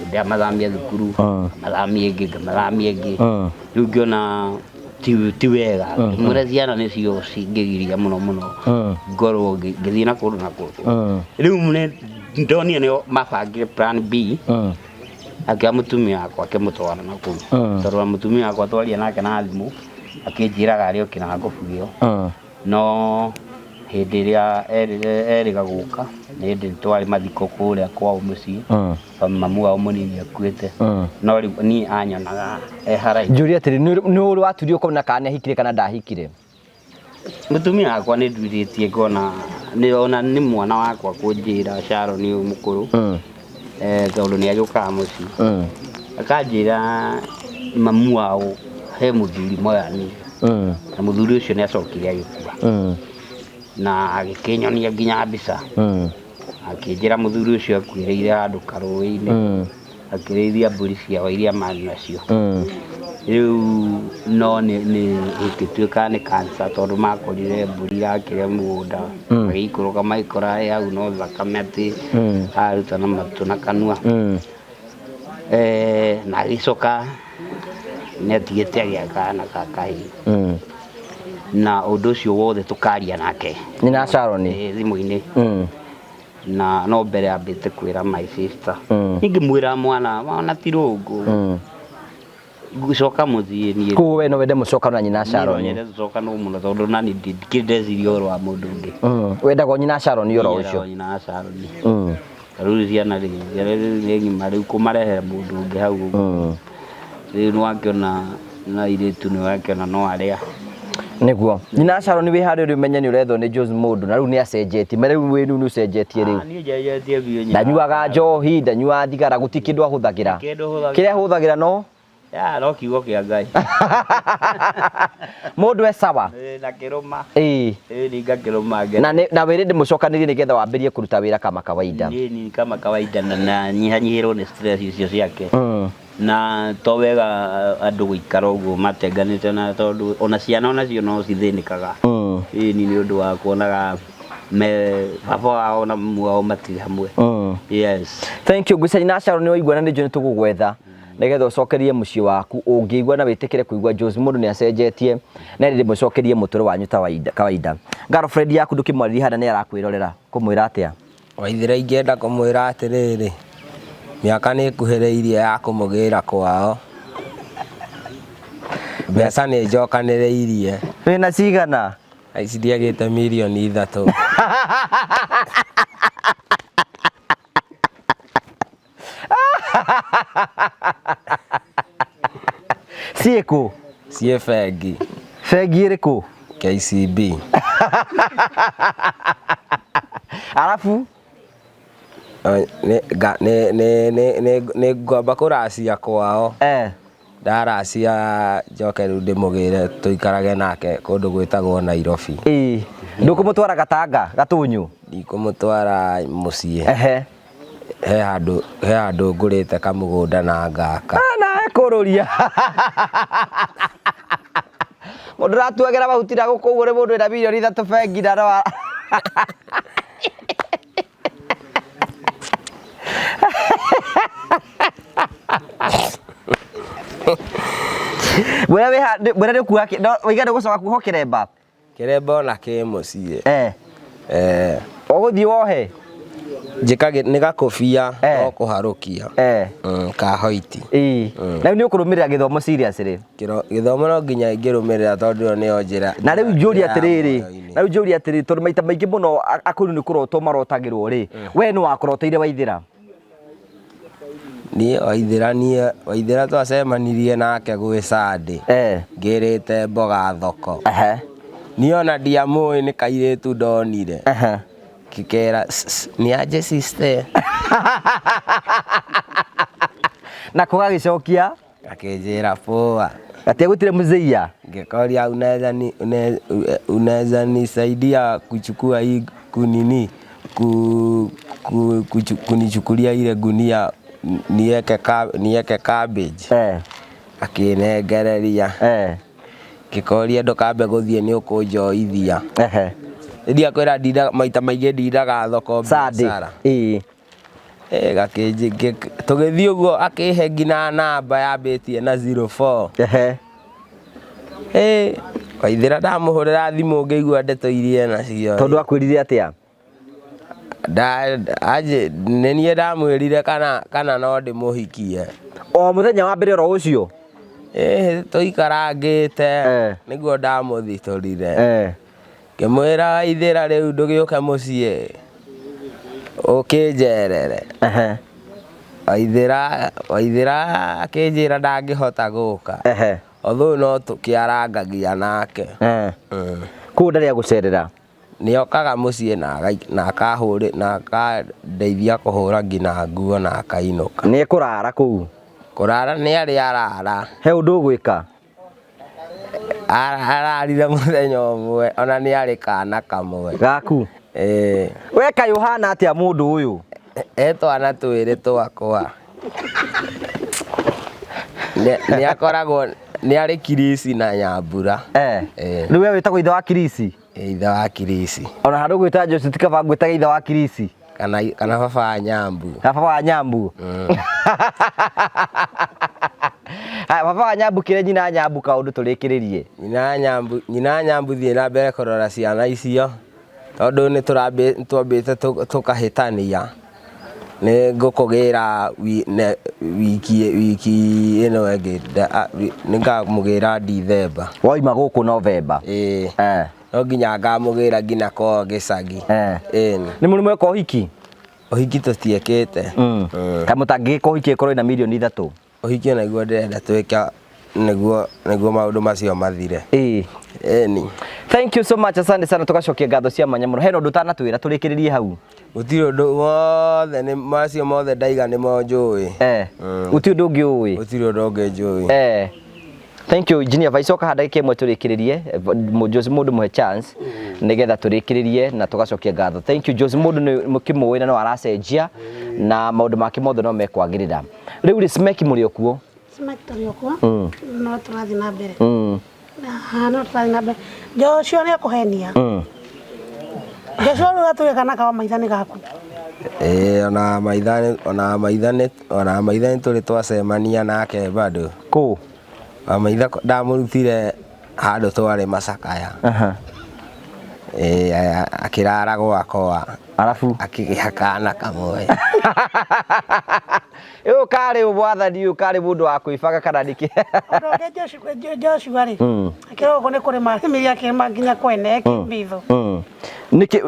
ndamathamia thukuru ngamathamia ĩngĩ ngamathamia ĩngĩ. Rĩu ngĩona ti wega. Ngĩmwĩra ciana nĩcio cingĩgiria mũno mũno ngorwo ngĩthiĩ na kũndũ na kũndũ. Rĩu nĩ ndonire nĩo mabangire plan B akĩoya mũtumia wakwa akĩmũtwara na kũu. Tondũ wa mũtumia wakwa twaria nake na thimũ akĩnjĩraga arĩ o Kĩnangobu ĩyo. No Hĩndĩ ĩrĩa erĩga gũka nĩ hĩndĩ twarĩ mathiko kũrĩa kwao mũciĩ. Mamu wao mũnini akuĩte. No rĩu niĩ anyonaga e haraihu. Njũria atĩrĩ, nĩ ũrĩ watuire ũkona kana nĩ ahikire kana ndahikire? Mũtumia wakwa nĩ nduithĩtie ngona nĩ ona nĩ mwana wakwa kũnjĩra Sharon ũyũ mũkũrũ. Tondũ nĩ agĩũkaga mũciĩ. Akanjĩra mamu wao he mũthuri moyanire. Na mũthuri ũcio nĩ acokire agĩkua. Na agĩkĩnyonia nginya mbica. Akĩnjĩra mũthuri ũcio akuĩrĩire handũ karũĩ-inĩ. Akĩrĩithia mbũri ciao iria marĩ nacio. Rĩu no nĩ ĩgĩtuĩka nĩ cancer tondũ makorire mbũri irakĩrĩa mũgũnda. Magĩikũrũka magĩkora ĩ hau no thakame atĩ aruta na matũ na kanua. Na agĩcoka nĩ atigĩte agĩa kana ka kahĩĩ. Na ũndũ ũcio wothe tũkaria nake. Nyina Sharon. Thimũ-inĩ. Na no mbere ambĩte kwĩra my sister. Ingĩmwĩra mwana ti rũngũ. Ngũcoka mũciĩ niĩ. Koguo we no wende mũcokano na nyina Sharon. Niĩ no nyende tũcokano mũno tondũ na niĩ ndikĩrĩ ndeciria ũhoro wa mũndũ ũngĩ. Wendaga o nyina Sharon oro ũcio. Nyina Sharon. Rĩu ciana rĩ, ciana rĩu nĩ ng'ima rĩu kũmarehera mũndũ ũngĩ hau ũguo. Rĩu nĩwakĩona na airĩtu nĩwakĩona no arĩa. Nĩguo. Nyina Sharon wĩ harĩa ũrĩ ũmenye nĩ ũrethwo nĩ Jose Mũndũ na rĩu nĩ acenjetie. Ma rĩu wĩ nĩ ũcenjetie rĩu. Niĩ njenjetie biũ nyina. Ndanyuaga njohi, ndanyuaga thigara, gũtirĩ kĩndũ ahũthagĩra. Kĩndũ hũthagĩra. Kĩrĩa ahũthagĩra no? Ya, no kiugo kĩa Ngai. Mũndũ e sawa. Na kĩrũma. Ĩĩ. Ĩĩ, ni ngakĩrũma ngene. Na na wĩrĩ ndĩmũcokanĩrie nĩgetha wambĩrĩrie kũruta wĩra kama kawaida. Niĩ ni kama kawaida na nyihanyihĩrwo nĩ stress icio ciake. Na to wega andũ gũikara ũguo matenganĩte na tondũ ona ciana onacio no cithĩnĩkaga. Ĩĩ ni nĩ ũndũ wa kuonaga me baba wao na mamu wao matirĩ hamwe. Yes. Thank you. Ngwĩciria na Sharon nĩ waigua na nĩ njũĩ nĩ tũgũgwetha nĩgetha ũcokerie mũciĩ waku. Ũngĩigua na wĩtĩkĩre kũigua Jose mũndũ nĩ acenjetie na nĩ ndĩmũcokerie mũtũrĩre wanyu ta kawaida. Girlfriend yaku ndũkĩmwarĩrie hana nĩ arakwĩrorera, kũmwĩra atĩa? Waithĩra ingĩenda kũmwĩra atĩrĩrĩ, mĩaka nĩ ĩkuhĩrĩirie ya kũmũgĩra kwao. Mbeca nĩ njokanĩrĩirie. Wĩna cigana? Ici ndiagĩte mirioni 3. Ciĩkũ? Ciĩ bengi. Bengi ĩrĩkũ? KCB. Arabu? Nĩ ngwamba kũracia kwao. Ndaracia njoke rĩu ndĩmũgĩre tũikarage nake kũndũ gwĩtagwo Nairobi. Ĩĩ. Ndũkũmũtwara Gatanga, Gatũnyũ? Ndikũmũtwara mũciĩ. He handũ ngũrĩte kamũgũnda na ngaka. Na ekũrũria. Mũndũ ũratuagĩra mahuti na gũkũ ũguo nĩ mũndũ wĩna mirioni 3 bengi na no Mwĩra wĩ ha, mwĩra nĩ ũkuoya kĩ, no waiga nĩ ũgũcoka kuohwo kĩremba? Kĩremba ona kĩ mũciĩ. Ũgũthiĩ wohe? Njĩkagĩ, nĩ gakobia, no kũharũkia. Ka hoiti. Na rĩu nĩ ũkũrũmĩrĩra gĩthomo seriously? Gĩthomo no nginya ingĩrũmĩrĩra tondũ ĩyo nĩyo njĩra. Na rĩu njũrie njĩra ya atĩrĩrĩ, muoyo-inĩ. na rĩu njũrie atĩrĩrĩ, tondũ maita maingĩ mũno akũrũ nĩ kũrotwo marotagĩrwo rĩ, we nĩ wakũroteire Waithĩra? Niĩ Waithĩra, niĩ Waithĩra twacemanirie nake gwĩ Sunday. Ngĩrĩte mboga thoko. Niĩ ona ndiamũĩ nĩ kairĩtu ndonire. Ngĩkera, nĩ aje sister. Nako gagĩcokia? Gakĩnjĩra poa. Gatiagwĩtire mzeiya? Ngĩkoria unaweza nisaidia kuchukua hii kunini, kunichukulia ile gunia nieke cabbage. Akĩnengereria. Ngĩkoria ndũkambe gũthiĩ nĩ ũkũnjoithia. Ndiakwĩra ndindaga, maita maingĩ ndindaga thoko Sunday. biacara. Tũgĩthiĩ ũguo akĩhe nginya namba yambĩtie na zero four. Waithĩra ndamũhũrĩra thimũ ngĩigua ndeto iria nacio. Tondũ akwĩrire atĩa? Nĩ niĩ ndamwĩrire kana no ndĩmũhikie. O mũthenya wa mbere oro ũcio? Tũikarangĩte, nĩguo ndamũthitũrire. Ngĩmwĩra Waithĩra rĩu ndũgĩũke mũciĩ ũkĩnjerere. Ehe. Waithĩra Waithĩra akĩnjĩra ndangĩhota gũka. Ehe. Although no tũkĩarangagia nake. Eh. Koguo ndarĩ agũcerera. Nĩ okaga mũciĩ na na akahũrĩ na akandeithia kũhũra nginya nguo na akainũka. Nĩ ekũrara kũu. Kũrara nĩ arĩ arara. He ũndũ ũgwĩka. Ararire mũthenya ũmwe ona nĩ arĩ kana kamwe. Gaku. Ĩĩ. We kaĩ ũhana atĩa mũndũ ũyũ? E twana twĩrĩ twakwa. Nĩ akoragwo nĩ arĩ Kirisi na Nyambura. Eh. Ĩĩ. Rĩu we wĩtagwo ithe wa Kirisi. Ithe wa Kirisi. Ona handũ gwĩta Joshua ti kaba ngwĩtaga ithe wa Kirisi. Kana baba wa Nyambu. Na baba wa Nyambu. Haya, baba wa Nyambu kĩre nyina Nyambu kaũndũ tũrĩkĩrĩrie. Nyina Nyambu, nyina Nyambu thiĩ na mbere kũrora ciana icio tondũ nĩ twambĩte tũkahĩtania. Nĩ ngũkũgĩra wiki wiki ĩno ĩngĩ nĩ ngamũgĩra Dithemba. Wauma gũkũ November. Ĩĩ. Eh. No nginya ngamũgĩra nginya kwao gĩcagi. Eh. Ĩni. Nĩ mũrĩ mweka ũhiki? Ũhiki tũtiĩkĩte. Mm. Kaĩ mũtangĩgĩka ũhiki ĩkorwo ĩna mirioni ithatũ? Ũhiki onaguo ndĩrenda twĩke nĩguo nĩguo maũndũ macio mathire. Ĩĩ. Ĩni. Thank you so much, asante sana, tugacokia ngatho cia mwanya mũno. Hena ũndũ ũtanatwĩra tũrĩkĩrĩrie hau? Gũtirĩ ũndũ wothe nĩ macio mothe ndaiga nĩmo njũĩ. Eh. Gũtirĩ ũndũ ũngĩ ũĩ? Gũtirĩ ũndũ ũngĩ njũĩ. Eh. Thank you engineer Vaicoka ha ndagĩka ĩmwe tũrĩkĩrĩrie. Jose mũndũ mũhe chance nĩgetha tũrĩkĩrĩrie na tũgacokia ngatho. Thank you Jose mũndũ nĩ mũkĩmũĩ na no aracenjia na maũndũ make mothe no mekwagĩrĩra. Rĩu rĩ Smeki mũrĩ o kuo? Smeki tũrĩ o kuo no tũrathiĩ na mbere. No tũrathiĩ na mbere. Joshua nĩ ekũhenia. Joshua rĩu atuĩka kana kawa maitha nĩ gaku. Ĩĩ ona maitha ona maitha nĩ ona maitha nĩ tũrĩ twacemania nake bado. Kũ? Wamaitha ndamũrutire handũ twarĩ macakaya. Aha. Ĩĩ akĩrara gwakwa. Arabu akĩgĩa kana kamwe. Ũyũ karĩ mwathani ũyũ karĩ mũndũ wa kwĩbanga kana nĩkĩ? Ũndũ ũngĩ Joshua rĩ, akĩrwo gũkũ nĩ kũrĩma arĩmire akĩrĩma nginya kwene kĩmbitho. Nĩkĩ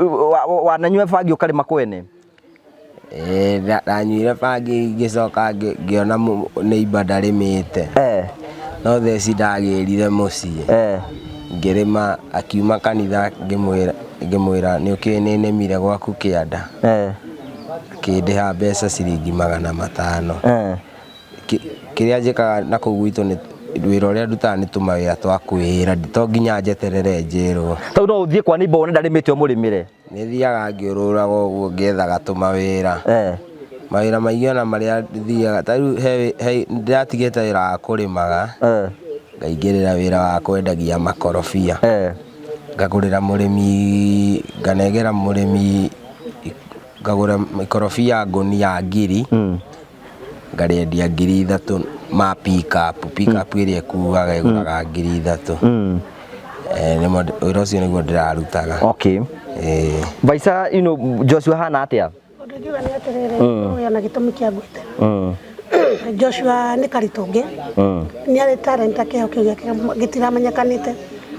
wananyua bangi ũkarĩma kwene? Ĩĩ ndanyuire bangi ngĩcoka ngĩona neighbor ndarĩmĩte. No thaa ici ndagĩrire mũciĩ. Ngĩrĩma akiuma kanitha ngĩmwĩra ngĩmwĩra nĩ ũkĩũĩ nĩ nĩmire gwaku kĩanda. Akĩndĩha mbeca ciringi 500. Kĩrĩa njĩkaga na kũu gwitũ nĩ wĩra ũrĩa ndutaga nĩ tũmawĩra twa kwĩĩra to nginya njeterere njĩrwo. Tondũ no ũthiĩ kwa neighbor wone ndarĩmĩte ũmũrĩmĩre. Nĩ thiaga ngĩũrũraga ũguo ngĩethaga tũmawĩra. Mawĩra maingĩ ona marĩa thiaga ta rĩu he ndĩratigĩte wĩra wa kũrĩmaga. Ngaingĩrĩra wĩra wa kwendagia makorobia. Ngagũrĩra mũrĩmi nganengera mũrĩmi ngagũra ikorobia ngũnia 1000. Ngarĩendia 3000 ma pick up, pick up ĩrĩa ĩkuaga ĩgũraga 3000. Nĩmo wĩra ũcio nĩguo ndĩrarutaga. Okay. Vaisa, you know, Joshua hana atĩa? Ũndũ ingiuga nĩ atĩrĩrĩ, ũyũ na gĩtũmi kĩa ngwĩte. Joshua nĩ karitũ ũngĩ. Nĩ arĩ talent kĩheo kĩu gĩake gĩtiramenyekanĩte.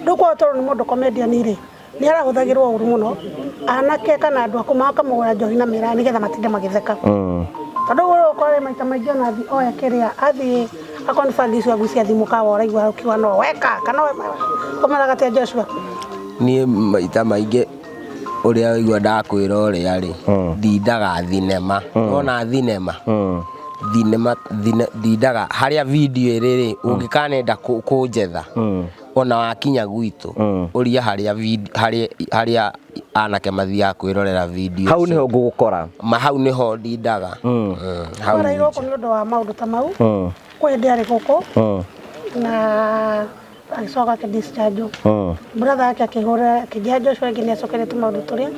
Rĩu kwa tondũ nĩ mũndũ comedian rĩ, nĩ arahũthagĩrwo ũru mũno. Anake kana andũ akũrũ makamũgũra njohi na mĩraa nĩgetha matinde magĩtheka. Tondũ ũguo ũkore maita maingĩ ona athiĩ oya kĩrĩa, athiĩ akorwo nĩ bangi icio agucia thimũ kawa ũraigua ũkiuga no weka kana ũmeraga atĩa Joshua? Niĩ maita maingĩ ũrĩa waigua ndakwĩra ũrĩa rĩ, ndindaga thinema. Wona thinema? Thinema, ndindaga harĩa video ĩrĩ rĩ, ũngĩkanenda kũnjetha, ona wakinya gwitũ, ũria harĩa harĩa anake mathiaga kwĩrorera video. Hau nĩho ngũgũkora. Ma hau nĩho ndindaga. Hau Ũrairwo gũkũ nĩ ũndũ wa maũndũ ta mau. Kwĩ hĩndĩ arĩ gũkũ na agĩcoka akĩ-discharge. Brother yake akĩhũra akĩnjĩra Joshua ĩngĩ nĩ acokerete maũndũ tũrĩa.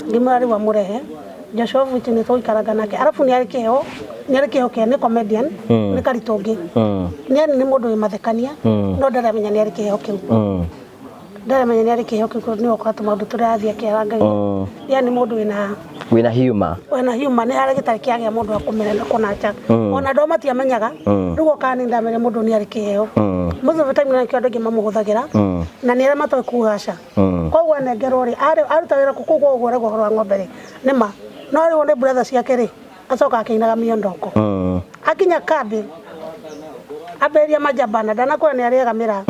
Ngĩmwĩra rĩu amũrehe. Joshua of which nĩ tũikaranga nake. Arabu nĩ arĩ kĩheo, nĩ arĩ kĩheo kĩa nĩ comedian, nĩ karitũ ũngĩ. Nĩ mũndũ wĩ mathekania, no ndaramenya nĩ arĩ kĩheo kĩu. Ndaramenya nĩ arĩ kĩheo kĩu nĩ ũkora tũmaũndũ tũrĩa athiĩ akĩarangagia. Yaani mũndũ wĩna Wĩna humor. Wena humor nĩ harĩ gĩtarĩ kĩagĩa mũndũ wa kũmenya kũnacha. Ona andũ matiamenyaga. Rĩu okaga nĩ ndamenya mũndũ nĩ arĩ kĩheo. Most of the time nĩkĩo andũ aingĩ mamũhũthagĩra. Na nĩ arĩa matoĩ kuga aca. Koguo anengerwo rĩ, aruta wĩra kũu koguo ũguo ũrauga ũhoro wa ng'ombe rĩ, nĩ ma. No rĩu nĩ brother ciake rĩ, acoka akĩinaga miondoko. Akinya kambĩ, ambĩrĩria majamba na ndanakwĩra nĩ arĩaga mĩraa.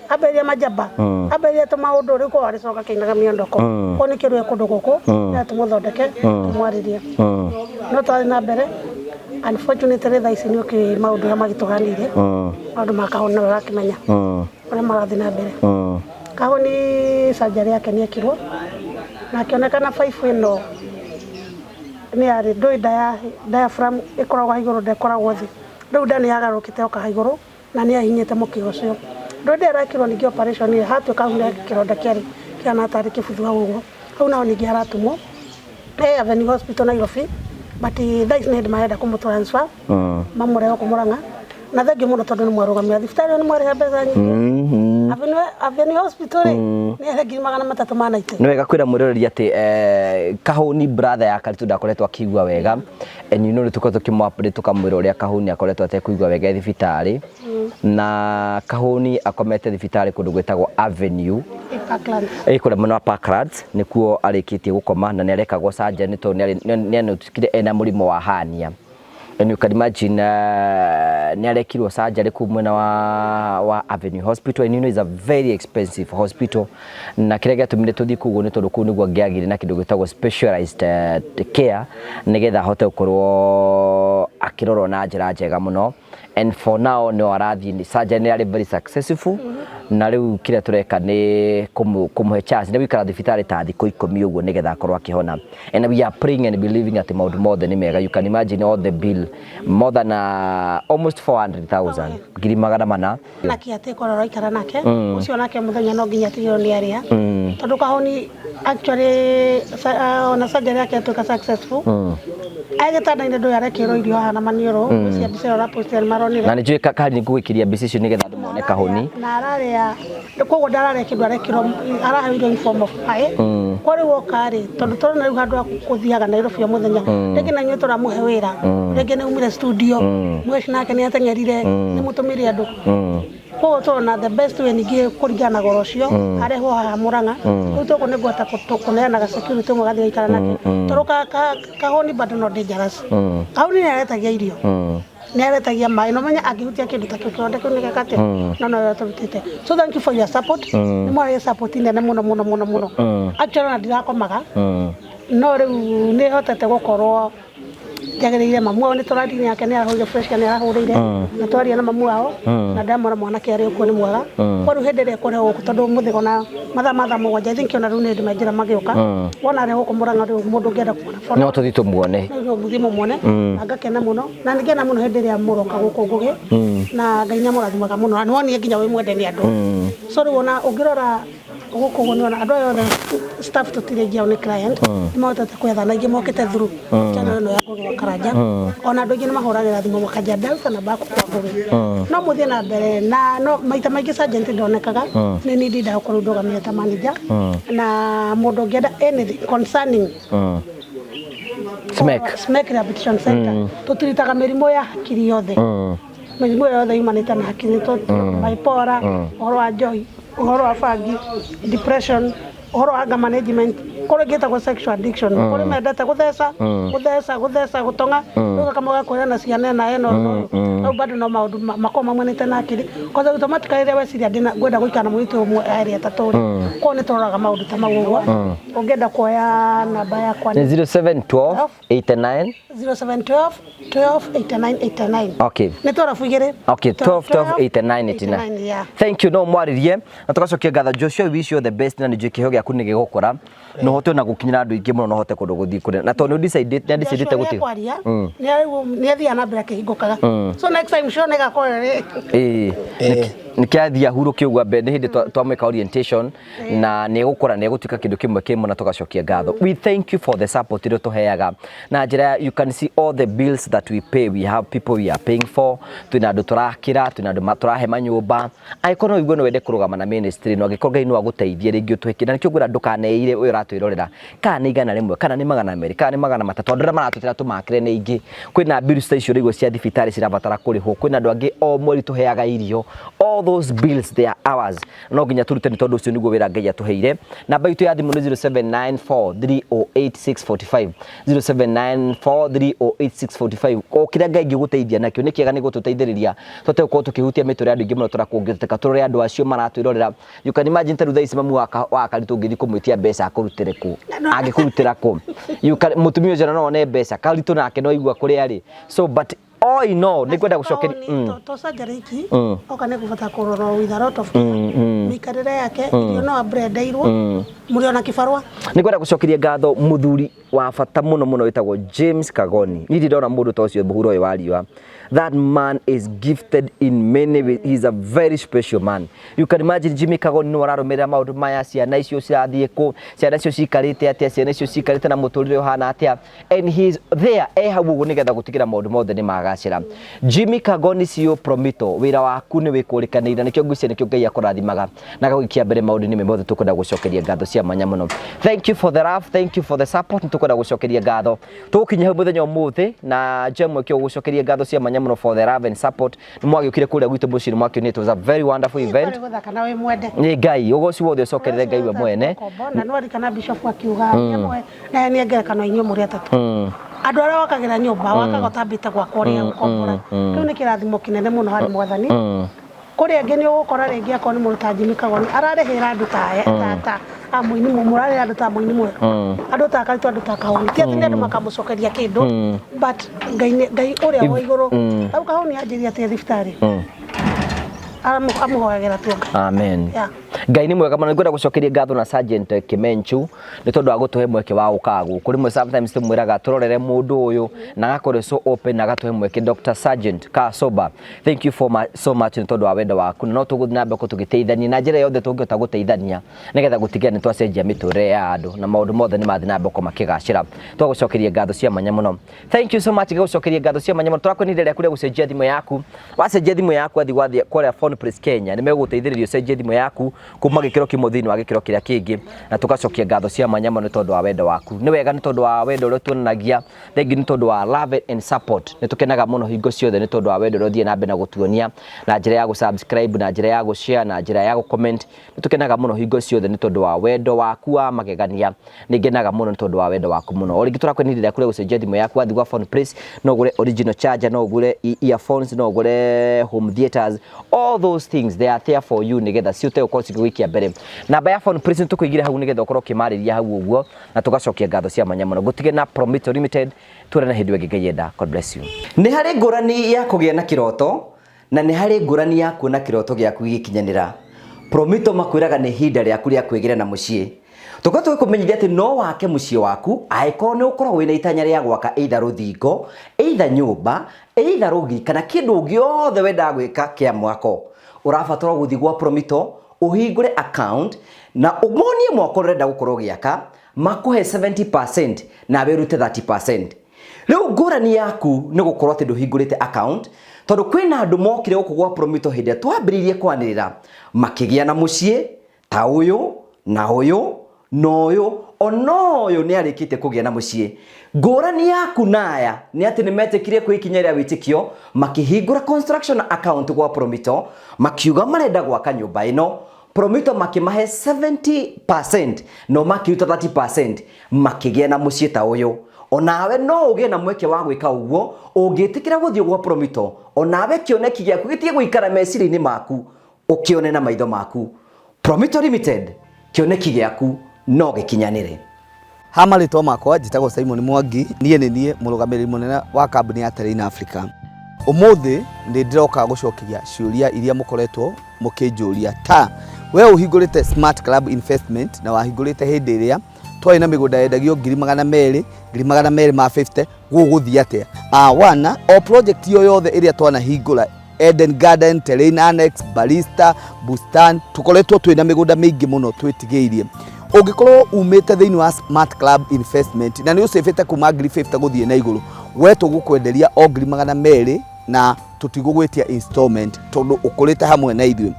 Ambĩrĩria majamba, ambĩrĩria tũmaũndũ rĩu koguo agĩcoka akĩinaga miondoko. Koguo nĩkĩo rĩu e kũndũ gũkũ, nĩgetha tũmũthondeke, tũmwarĩrie. No tũrathiĩ na mbere, unfortunately thaa ici nĩ ũkĩũĩ maũndũ ũrĩa magĩtũhanĩire, maũndũ ma Kahũni nowe ũrakĩmenya ũrĩa marathiĩ na mbere. Kahũni surgery yake nĩ ekirwo, na akĩonekana baibũ ĩno nĩ yarĩ, ndũĩ diaphragm ĩkoragwo igũrũ ndĩkoragwo thĩ. Rĩu nda nĩ yagarũrũkĩte yoka igũrũ na nĩ yahinyĩte mũkiha ũcio. Ndũĩ rĩrĩa arekirwo ningĩ operation ĩ, hatuĩka hau nĩ kĩronda kĩarĩ kĩhana tarĩ kĩbuthu hau ũguo. Hau naho ningĩ haratumwo. He Avenue Hospital Nairobi, but thaa ici nĩ hĩndĩ marenda kũmũ transfer, mamũrehe gũkũ Mũrang'a. Na thengiũ mũno tondũ nĩ mwarũgamĩrĩra thibitarĩ ĩyo nĩ mwarĩha mbeca nyingĩ. Avenue Hospital rĩ, nĩ yarĩ 390,000. Nĩ wega kwĩra mwĩroreri atĩ Kahũni brother ya Karitũ ndakoretwo akĩigua wega. And you know nĩ tũkoretwo tũkĩmũ update tũkamwĩra ũrĩa Kahũni akoretwo atekũigua wega e thibitarĩ. Na Kahũni akomete thibitarĩ kũndũ gwĩtagwo Avenue. Parklands. Ĩ kũrĩa mwena wa Parklands nĩkuo arĩkĩtie gũkoma na nĩ arekagwo surgery nĩ tondũ nĩ anoticire ena mũrimũ wa hernia. And you can imagine nĩ arekirwo surgery kũu mwena wa Avenue Hospital, and you know it's a very expensive hospital. Na kĩrĩa gĩatũmire tũthiĩ kũu nĩ tondũ kũu nĩguo angĩagĩire na kĩndũ gĩtagwo specialized care nĩgetha ahote gũkorwo akĩrorwo na njĩra njega mũno. And for now no arathiĩ surgery nĩ yarĩ very successful. Na rĩu kĩrĩa tũreka nĩ kũmũhe chance nĩ gũikara thibitarĩ ta thikũ 10 ũguo nĩgetha akorwo akĩhona. And we are praying and believing atĩ maũndũ mothe nĩ mega. You can imagine all the bill more than almost 400,000 400,000. Na kĩ atĩ korwo ũraikara nake ũcio nake mũthenya no nginya atigĩrwo nĩ arĩa, tondũ Kahũni actually ona surgery yake yatuĩka successful, e gĩtanda-inĩ ndũĩ arekĩrwo irio haha na maniũrũ cia mbica ĩyo ũrapost nĩ maronire. Na nĩ njũĩ Kahũni ngũgĩkĩria mbica icio nĩgetha andũ mone Kahũni. Na ararĩa, koguo ndararĩa kĩndũ, arekĩrwo araheo irio in form of maĩ. Kwa rĩu oka rĩ, tondũ tũrona rĩu handũ ha kũthiaga Nairobi o mũthenya, rĩngĩ na inyuĩ tũramũhe wĩra, rĩngĩ nĩ umire studio mweci nake nĩ ateng'erire nĩ mũtũmire andũ, koguo tũrona the best way ningĩ kũringana na goro ũcio arehwo haha Mũrang'a. Rĩu tũkũ nĩ ngweta kũneanaga security ũmwe gathiĩ gaikara nake, tondũ Kahũni bado no dangerous. Kahũni nĩ aretagia irio, nĩ aretagia maĩ, no menya angĩhutia kĩndũ ta kĩu kĩronda kĩu nĩ gĩka atĩa. No tũrutĩte. So thank you for your support. Nĩ mwarĩ support nene mũno mũno mũno mũno. Actually ona ndirakomaga, no rĩu nĩ hotete gũkorwo njagĩrĩire. Mamu wao nĩ tũrathi nake, nĩ arahũrire fresh, nĩ arahũrĩire na twaria na mamu wao na ndamwĩra mwanake arĩ okuo nĩ mwega. Kwa rĩu hĩndĩ ĩrĩa ekũrehwo gũkũ, tondũ mũthĩ ona mathaa ma thaa 7, I think ona rĩu nĩ hĩndĩ maingĩra magĩũka wona arĩ gũkũ Mũrang'a. Rĩu mũndũ ũngĩenda kuona No tũthiĩ tũmuone. No mũthiĩ mũmuone na ngakena mũno na nĩngena mũno hĩndĩ ĩrĩa mũroka gũkũ Ngũgĩ, na Ngai nĩ amũrathimaga mũno na nĩwonire nginya wĩ mwende nĩ andũ. So rĩu ona ũngĩrora gũkũ ũguo nĩwona andũ aya othe staff tũtirĩ aingĩ ao nĩ client, nĩ mahotete kwetha na aingĩ mokĩte through channel ĩno ya Ngũgĩ wa Karanja. Ona andũ aingĩ nĩ mahũragĩra thimũ makanja ndaruta namba yaku kwa Ngũgĩ, no mũthiĩ na mbere na no maita maingĩ sergeant ndonekaga, nĩ niĩ ndindaga gũkorwo ndũgamĩte ta manager na mũndũ ũngĩenda anything concerning Smack. Smack Rehabilitation Center, tũtiritaga mĩrimũ ya hakiri yothe, mĩrimũ yothe yumanĩte na hakiri, bipolar, ũhoro wa njohi, ũhoro wa bangi, depression, ũhoro wa anger management, kũrĩ ĩngĩ ĩtagwo sexual addiction, kũrĩ mendete gũtheca gũtheca gũtheca gũtong'a, rĩu gakamwe gakwĩra na ciana ĩna ĩno ũyũ rĩu bado no maũndũ makoragwo maumanĩte na hakiri, kwanza automatically rĩrĩa weciria ndĩna ngwenda gũikara na mũirĩtu ũmwe erĩ atatũ rĩ, koguo nĩ tũroraga maũndũ ta mau ũguo. Ũngĩenda kuoya namba yakwa Nĩ 0712 89 0712 12 89 89. Nĩ twarabu igĩrĩ. Okay, 12 12 89 89. Yeah. Thank you, no mwaririe na tũgacokia ngatho. Joshua, we wish you the best na nĩ njũĩ kĩheo gĩaku nĩ gĩgũkũra na ũhote ona gũkinyĩra andũ aingĩ mũno na ũhote kũndũ gũthiĩ kũnene, na tondũ nĩ decide nĩ decidĩte gũtiga kwaria nĩ athiaga na mbere akĩhingũkaga, so next time show nĩ ĩgakorwo ĩrĩ ĩĩ. Nĩ kĩathiĩ ahurũke ũguo ambe nĩ hĩndĩ twamwĩka orientation na nĩ egũkũra, nĩ egũtuĩka kĩndũ kĩmwe kĩmwe na tũgacokia ngatho. We thank you for the support ĩrĩa tũheaga na njĩra ya, you can see all the bills that we pay. We have people we are paying for, twĩna andũ tũrakĩra, twĩna andũ tũrahe manyũmba. Angĩkorwo no ũigue no wende kũrũgama na ministry no angĩkorwo Ngai no agũteithie rĩngĩ ũtũhe kĩndũ, na nĩkĩo ngwĩra ndũkaneire ũyũ ũratwĩrorera, kana nĩ 100, kana nĩ 200, kana nĩ 300, andũ arĩa maratwĩtĩra tũmakĩre nĩ aingĩ. Kwĩna bills ta icio ũraigua cia thibitarĩ cirabatara kũrĩhwo, kwĩna andũ angĩ o mweri tũheaga irio. All those bills, they are ours, no nginya tũrute nĩ tondũ ũcio nĩguo wĩra Ngai atũheire. Namba itũ ya thimũ nĩ 0794308645, 0794308645. O kĩrĩa Ngai angĩgũteithia nakĩo nĩ kĩega, nĩ gũtũteithĩrĩria tũhote gũkorwo tũkĩhutia mĩtũrĩre ya andũ aingĩ mũno tũrĩa kũngĩhoteka. Tũrore andũ acio maratwĩrorera. You can imagine ta rĩu thaa ici mamu wa Karitũ ũngĩthiĩ kũmwĩtia mbeca akũrutĩre kũ? Angĩkũrutĩra kũ? You can, mũtumia ũcio no one mbeca, Karitũ nake no aigua kũrĩa arĩ. So but all in all, nĩ ngwenda gũcokeria To surgery iki oka nĩ kũbata kũrorwo with a lot of care, mĩikarĩre yake, irio no abrendeirwo mũrĩ ona kĩbarũa. Nĩ ngwenda gũcokeria ngatho mũthuri wa bata mũno mũno wĩtagwo James Kagoni. Niĩ ndirĩ ndona mũndũ ta ũcio mũhuro ũyũ wa riũa. That man is gifted in many ways. He is a very special man. You can imagine Jimmy Kagoni nĩwe ũrarũmĩrĩra maũndũ maya, ciana icio cirathiĩ kũ, ciana icio cikarĩte atĩa, ciana icio cikarĩte na mũtũrĩre ũhana atĩa, and he is there, e hau ũguo nĩgetha gũtigĩra maũndũ mothe nĩ magacĩra. Jimmy Kagoni, CEO Promito, wĩra waku nĩ wĩkũrĩkanĩire, nĩkĩo ngwĩciria nĩkĩo Ngai akũrathimaga na agagũikia mbere maũndũ-inĩ mothe. Tũkwenda gũcokeria ngatho cia mwanya mũno. Thank you for the love, thank you for the support. Nĩ tũkwenda gũcokeria ngatho. Tũgũkinya hau mũthenya ũmũthĩ na njemwe kĩo gũcokeria ngatho cia mwanya mũno for the love and support. Nĩ mwagĩũkire kũrĩa gwitũ mũciĩ, nĩ mwakĩonire it was a very wonderful event. Kwarĩ gũthaka na wĩ mwende. Nĩ Ngai ũgoci wothe ũcokerere Ngai we mwene. Na nĩwarikana bishop akiuga ĩmwe na nĩ ngerekano inyuĩ mũrĩ atatũ, andũ arĩa wakagĩra nyũmba wakaga ũtambĩte gwakwa ũrĩa gũkombora, kĩu nĩ kĩrathimo kĩnene mũno harĩ Mwathani. Kũrĩ angĩ nĩ ũgũkora rĩngĩ akorwo nĩ mũndũ ta Jimmy Kagoni ararĩhĩra andũ ta a mũini mũrarĩhĩra andũ ta mũini mwerũ, andũ ta Karitũ, andũ ta Kahũni. Ti atĩ nĩ andũ makamũcokeria kĩndũ, but Ngai Ngai ũrĩa wa igũrũ hau Kahũni anjĩria atĩ thibitarĩ amũhoyagĩra tu Ngai. Amen. Yeah. Ngai nĩ mwega mũno. Ngwenda gũcokeria ngatho na Sergeant Kimenchu nĩ tondũ wa gũtũhe mweke wa gũkaga gũkũ. Rĩmwe sometimes tũmwĩraga tũrorere mũndũ ũyũ na agakorwo so open na agatũhe mweke. Dr. Sergeant Kasoba, thank you for so much nĩ tondũ wa wendo waku, na no tũgũthiĩ na mbere tũgĩteithania na njĩra yothe tũngĩhota gũteithania nĩgetha gũtigĩrĩra nĩ twacenjia mĩtũrĩre ya andũ na maũndũ mothe nĩ mathiĩ na mbere gũkorwo makĩgacĩra. Twagũcokeria ngatho cia mwanya mũno. Thank you so much. Gũcokeria ngatho cia mwanya mũno. Tũrakwenire rĩaku rĩa gũcenjia thimũ yaku. Wacenjia thimũ yaku, athiĩ gwathiĩ kũrĩa Phone Place Kenya, nĩ megũgũteithĩrĩria ũcenjie thimũ yaku kuma gĩkĩro kĩmwe thĩinĩ wa gĩkĩro kĩrĩa kĩngĩ, na tũgacokia ngatho cia mwanya mũno nĩ tondũ wa wendo waku. Nĩ wega nĩ tondũ wa wendo ũrĩa tuonanagia. Thank you nĩ tondũ wa love and support. Nĩ tũkenaga mũno hingo ciothe nĩ tondũ wa wendo ũrĩa ũthiĩ na mbere na gũtuonia na njĩra ya gũ-subscribe, na njĩra ya gũ-share, na njĩra ya gũ-comment. Nĩ tũkenaga mũno hingo ciothe nĩ tondũ wa wendo waku wa magegania. Nĩ ngenaga mũno nĩ tondũ wa wendo waku mũno. O rĩngĩ tũrakwenire rĩaku rĩa gũcenjia thimũ yaku. Wathiĩ gwa Phone Place, no ũgũre original charger, no ũgũre earphones, no ũgũre home theaters. All those things, they are there for you nĩgetha ciũte gũkorwo cigĩgũikia mbere. Namba ya Phone Place nĩ tũkũigĩra hau nĩgetha ũkorwo ũkĩmarĩria hau ũguo, na tũgacokia ngatho cia mwanya mũno. Ngũtige na Promito Limited. Tuonane hĩndĩ ĩngĩ Ngai enda. God bless you. Nĩ harĩ ngũrani ya kũgĩa na kĩroto na nĩ harĩ ngũrani ya kuona kĩroto gĩaku gĩgĩkinyanĩra. Promito makwĩraga nĩ ihinda rĩaku rĩa kwĩgĩra na mũciĩ. Tũkorwo tũgĩkũmenyithia atĩ no wake mũciĩ waku angĩkorwo nĩ ũkoragwo wĩna itanya rĩa gwaka either rũthingo, either nyũmba, either rũgiri, kana kĩndũ gĩothe wendaga gwĩka kĩa mwako. Ũrabatara gũthiĩ gwa Promito ũhingũre account na ũmonie mwako ũrenda gũkorwo ũgĩaka, makũhe 70% nawe ũrute 30%. Rĩu ngũrani yaku nĩ gũkorwo atĩ ndũhingũrĩte account, tondũ kwĩna andũ mokire gũkũ gwa Promito hĩndĩ ĩrĩa twambĩrĩirie kwanĩrĩra makĩgĩa na mũciĩ ta ũyũ na ũyũ na ũyũ, ona ũyũ nĩ arĩkĩtie kũgĩa na mũciĩ. Ngũrani yaku na aya nĩ atĩ nĩ metĩkire kwĩ ikinya rĩa wĩtĩkio, makĩhingũra construction account gwa Promito, makiuga marenda gwaka nyũmba ĩno. Promito makĩmahe 70% no makĩruta 30%, makĩgĩa na mũciĩ ta ũyũ. Onawe no ũgĩe na mweke wa gwĩka ũguo ũngĩtĩkĩra gũthiĩ gwa Promito. Onawe kĩoneki gĩaku gĩtige gũikara meciria-inĩ maku, ũkĩone na maitho maku. Promito Limited, kĩoneki gĩaku no gĩkinyanĩre. Ha marĩtwa makwa njĩtagwo Simon Mwangi, niĩ nĩ niĩ mũrũgamĩrĩri mũnene wa kambuni ya Terrain Africa. Ũmũthĩ nĩ ndĩroka gũcokeria ciũria iria mũkoretwo mũkĩnjũria, ta we ũhingũrĩte Smart Club Investment na wahingũrĩte hĩndĩ ĩrĩa twarĩ na mĩgũnda yendagio 200,000, 250,000, gũgũthiĩ atĩa? Wana o project yo yothe ĩrĩa twanahingũra. Eden Garden, Terrain Annex, Barista, Bustan, tũkoretwo twĩna mĩgũnda mĩingĩ mũno twĩtigĩirie. Ũngĩkorwo umĩte thĩinĩ wa Smart Club Investment na nĩ ũcĩbĩte kuma 50,000 gũthiĩ na igũrũ, we tũgũkwenderia o 200,000 na tũtigũgwĩtia installment tondũ ũkũrĩte hamwe na ithuĩ.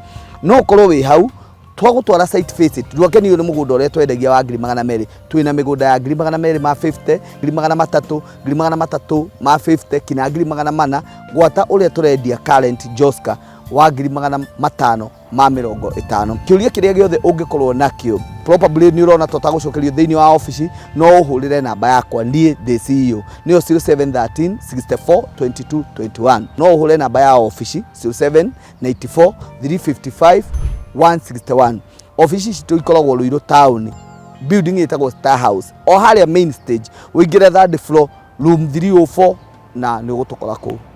No ũkorwo wĩ hau twagũtwara site visit, ndwakenio nĩ mũgũnda ũrĩa twendagia wa 200,000, twĩna mĩgũnda ya 250,000, 300,000, 350,000 kinya 400,000, gwata ũrĩa tũrendia current Joska wa 550,000. Kĩũria kĩrĩa gĩothe ũngĩkorwo nakĩo, probably nĩ ũrona tũtagũcokerio thĩinĩ wa obici, no ũhũrĩre namba yakwa, niĩ ndĩ CEO, nĩyo 0713 64 22 21. No ũhũre namba ya obici 0794 355 161. Obici citũ ikoragwo Ruiru town, building ĩtagwo Star House, o harĩa main stage, ũingĩre third floor, room 304, na nĩ ũgũtũkora kũu.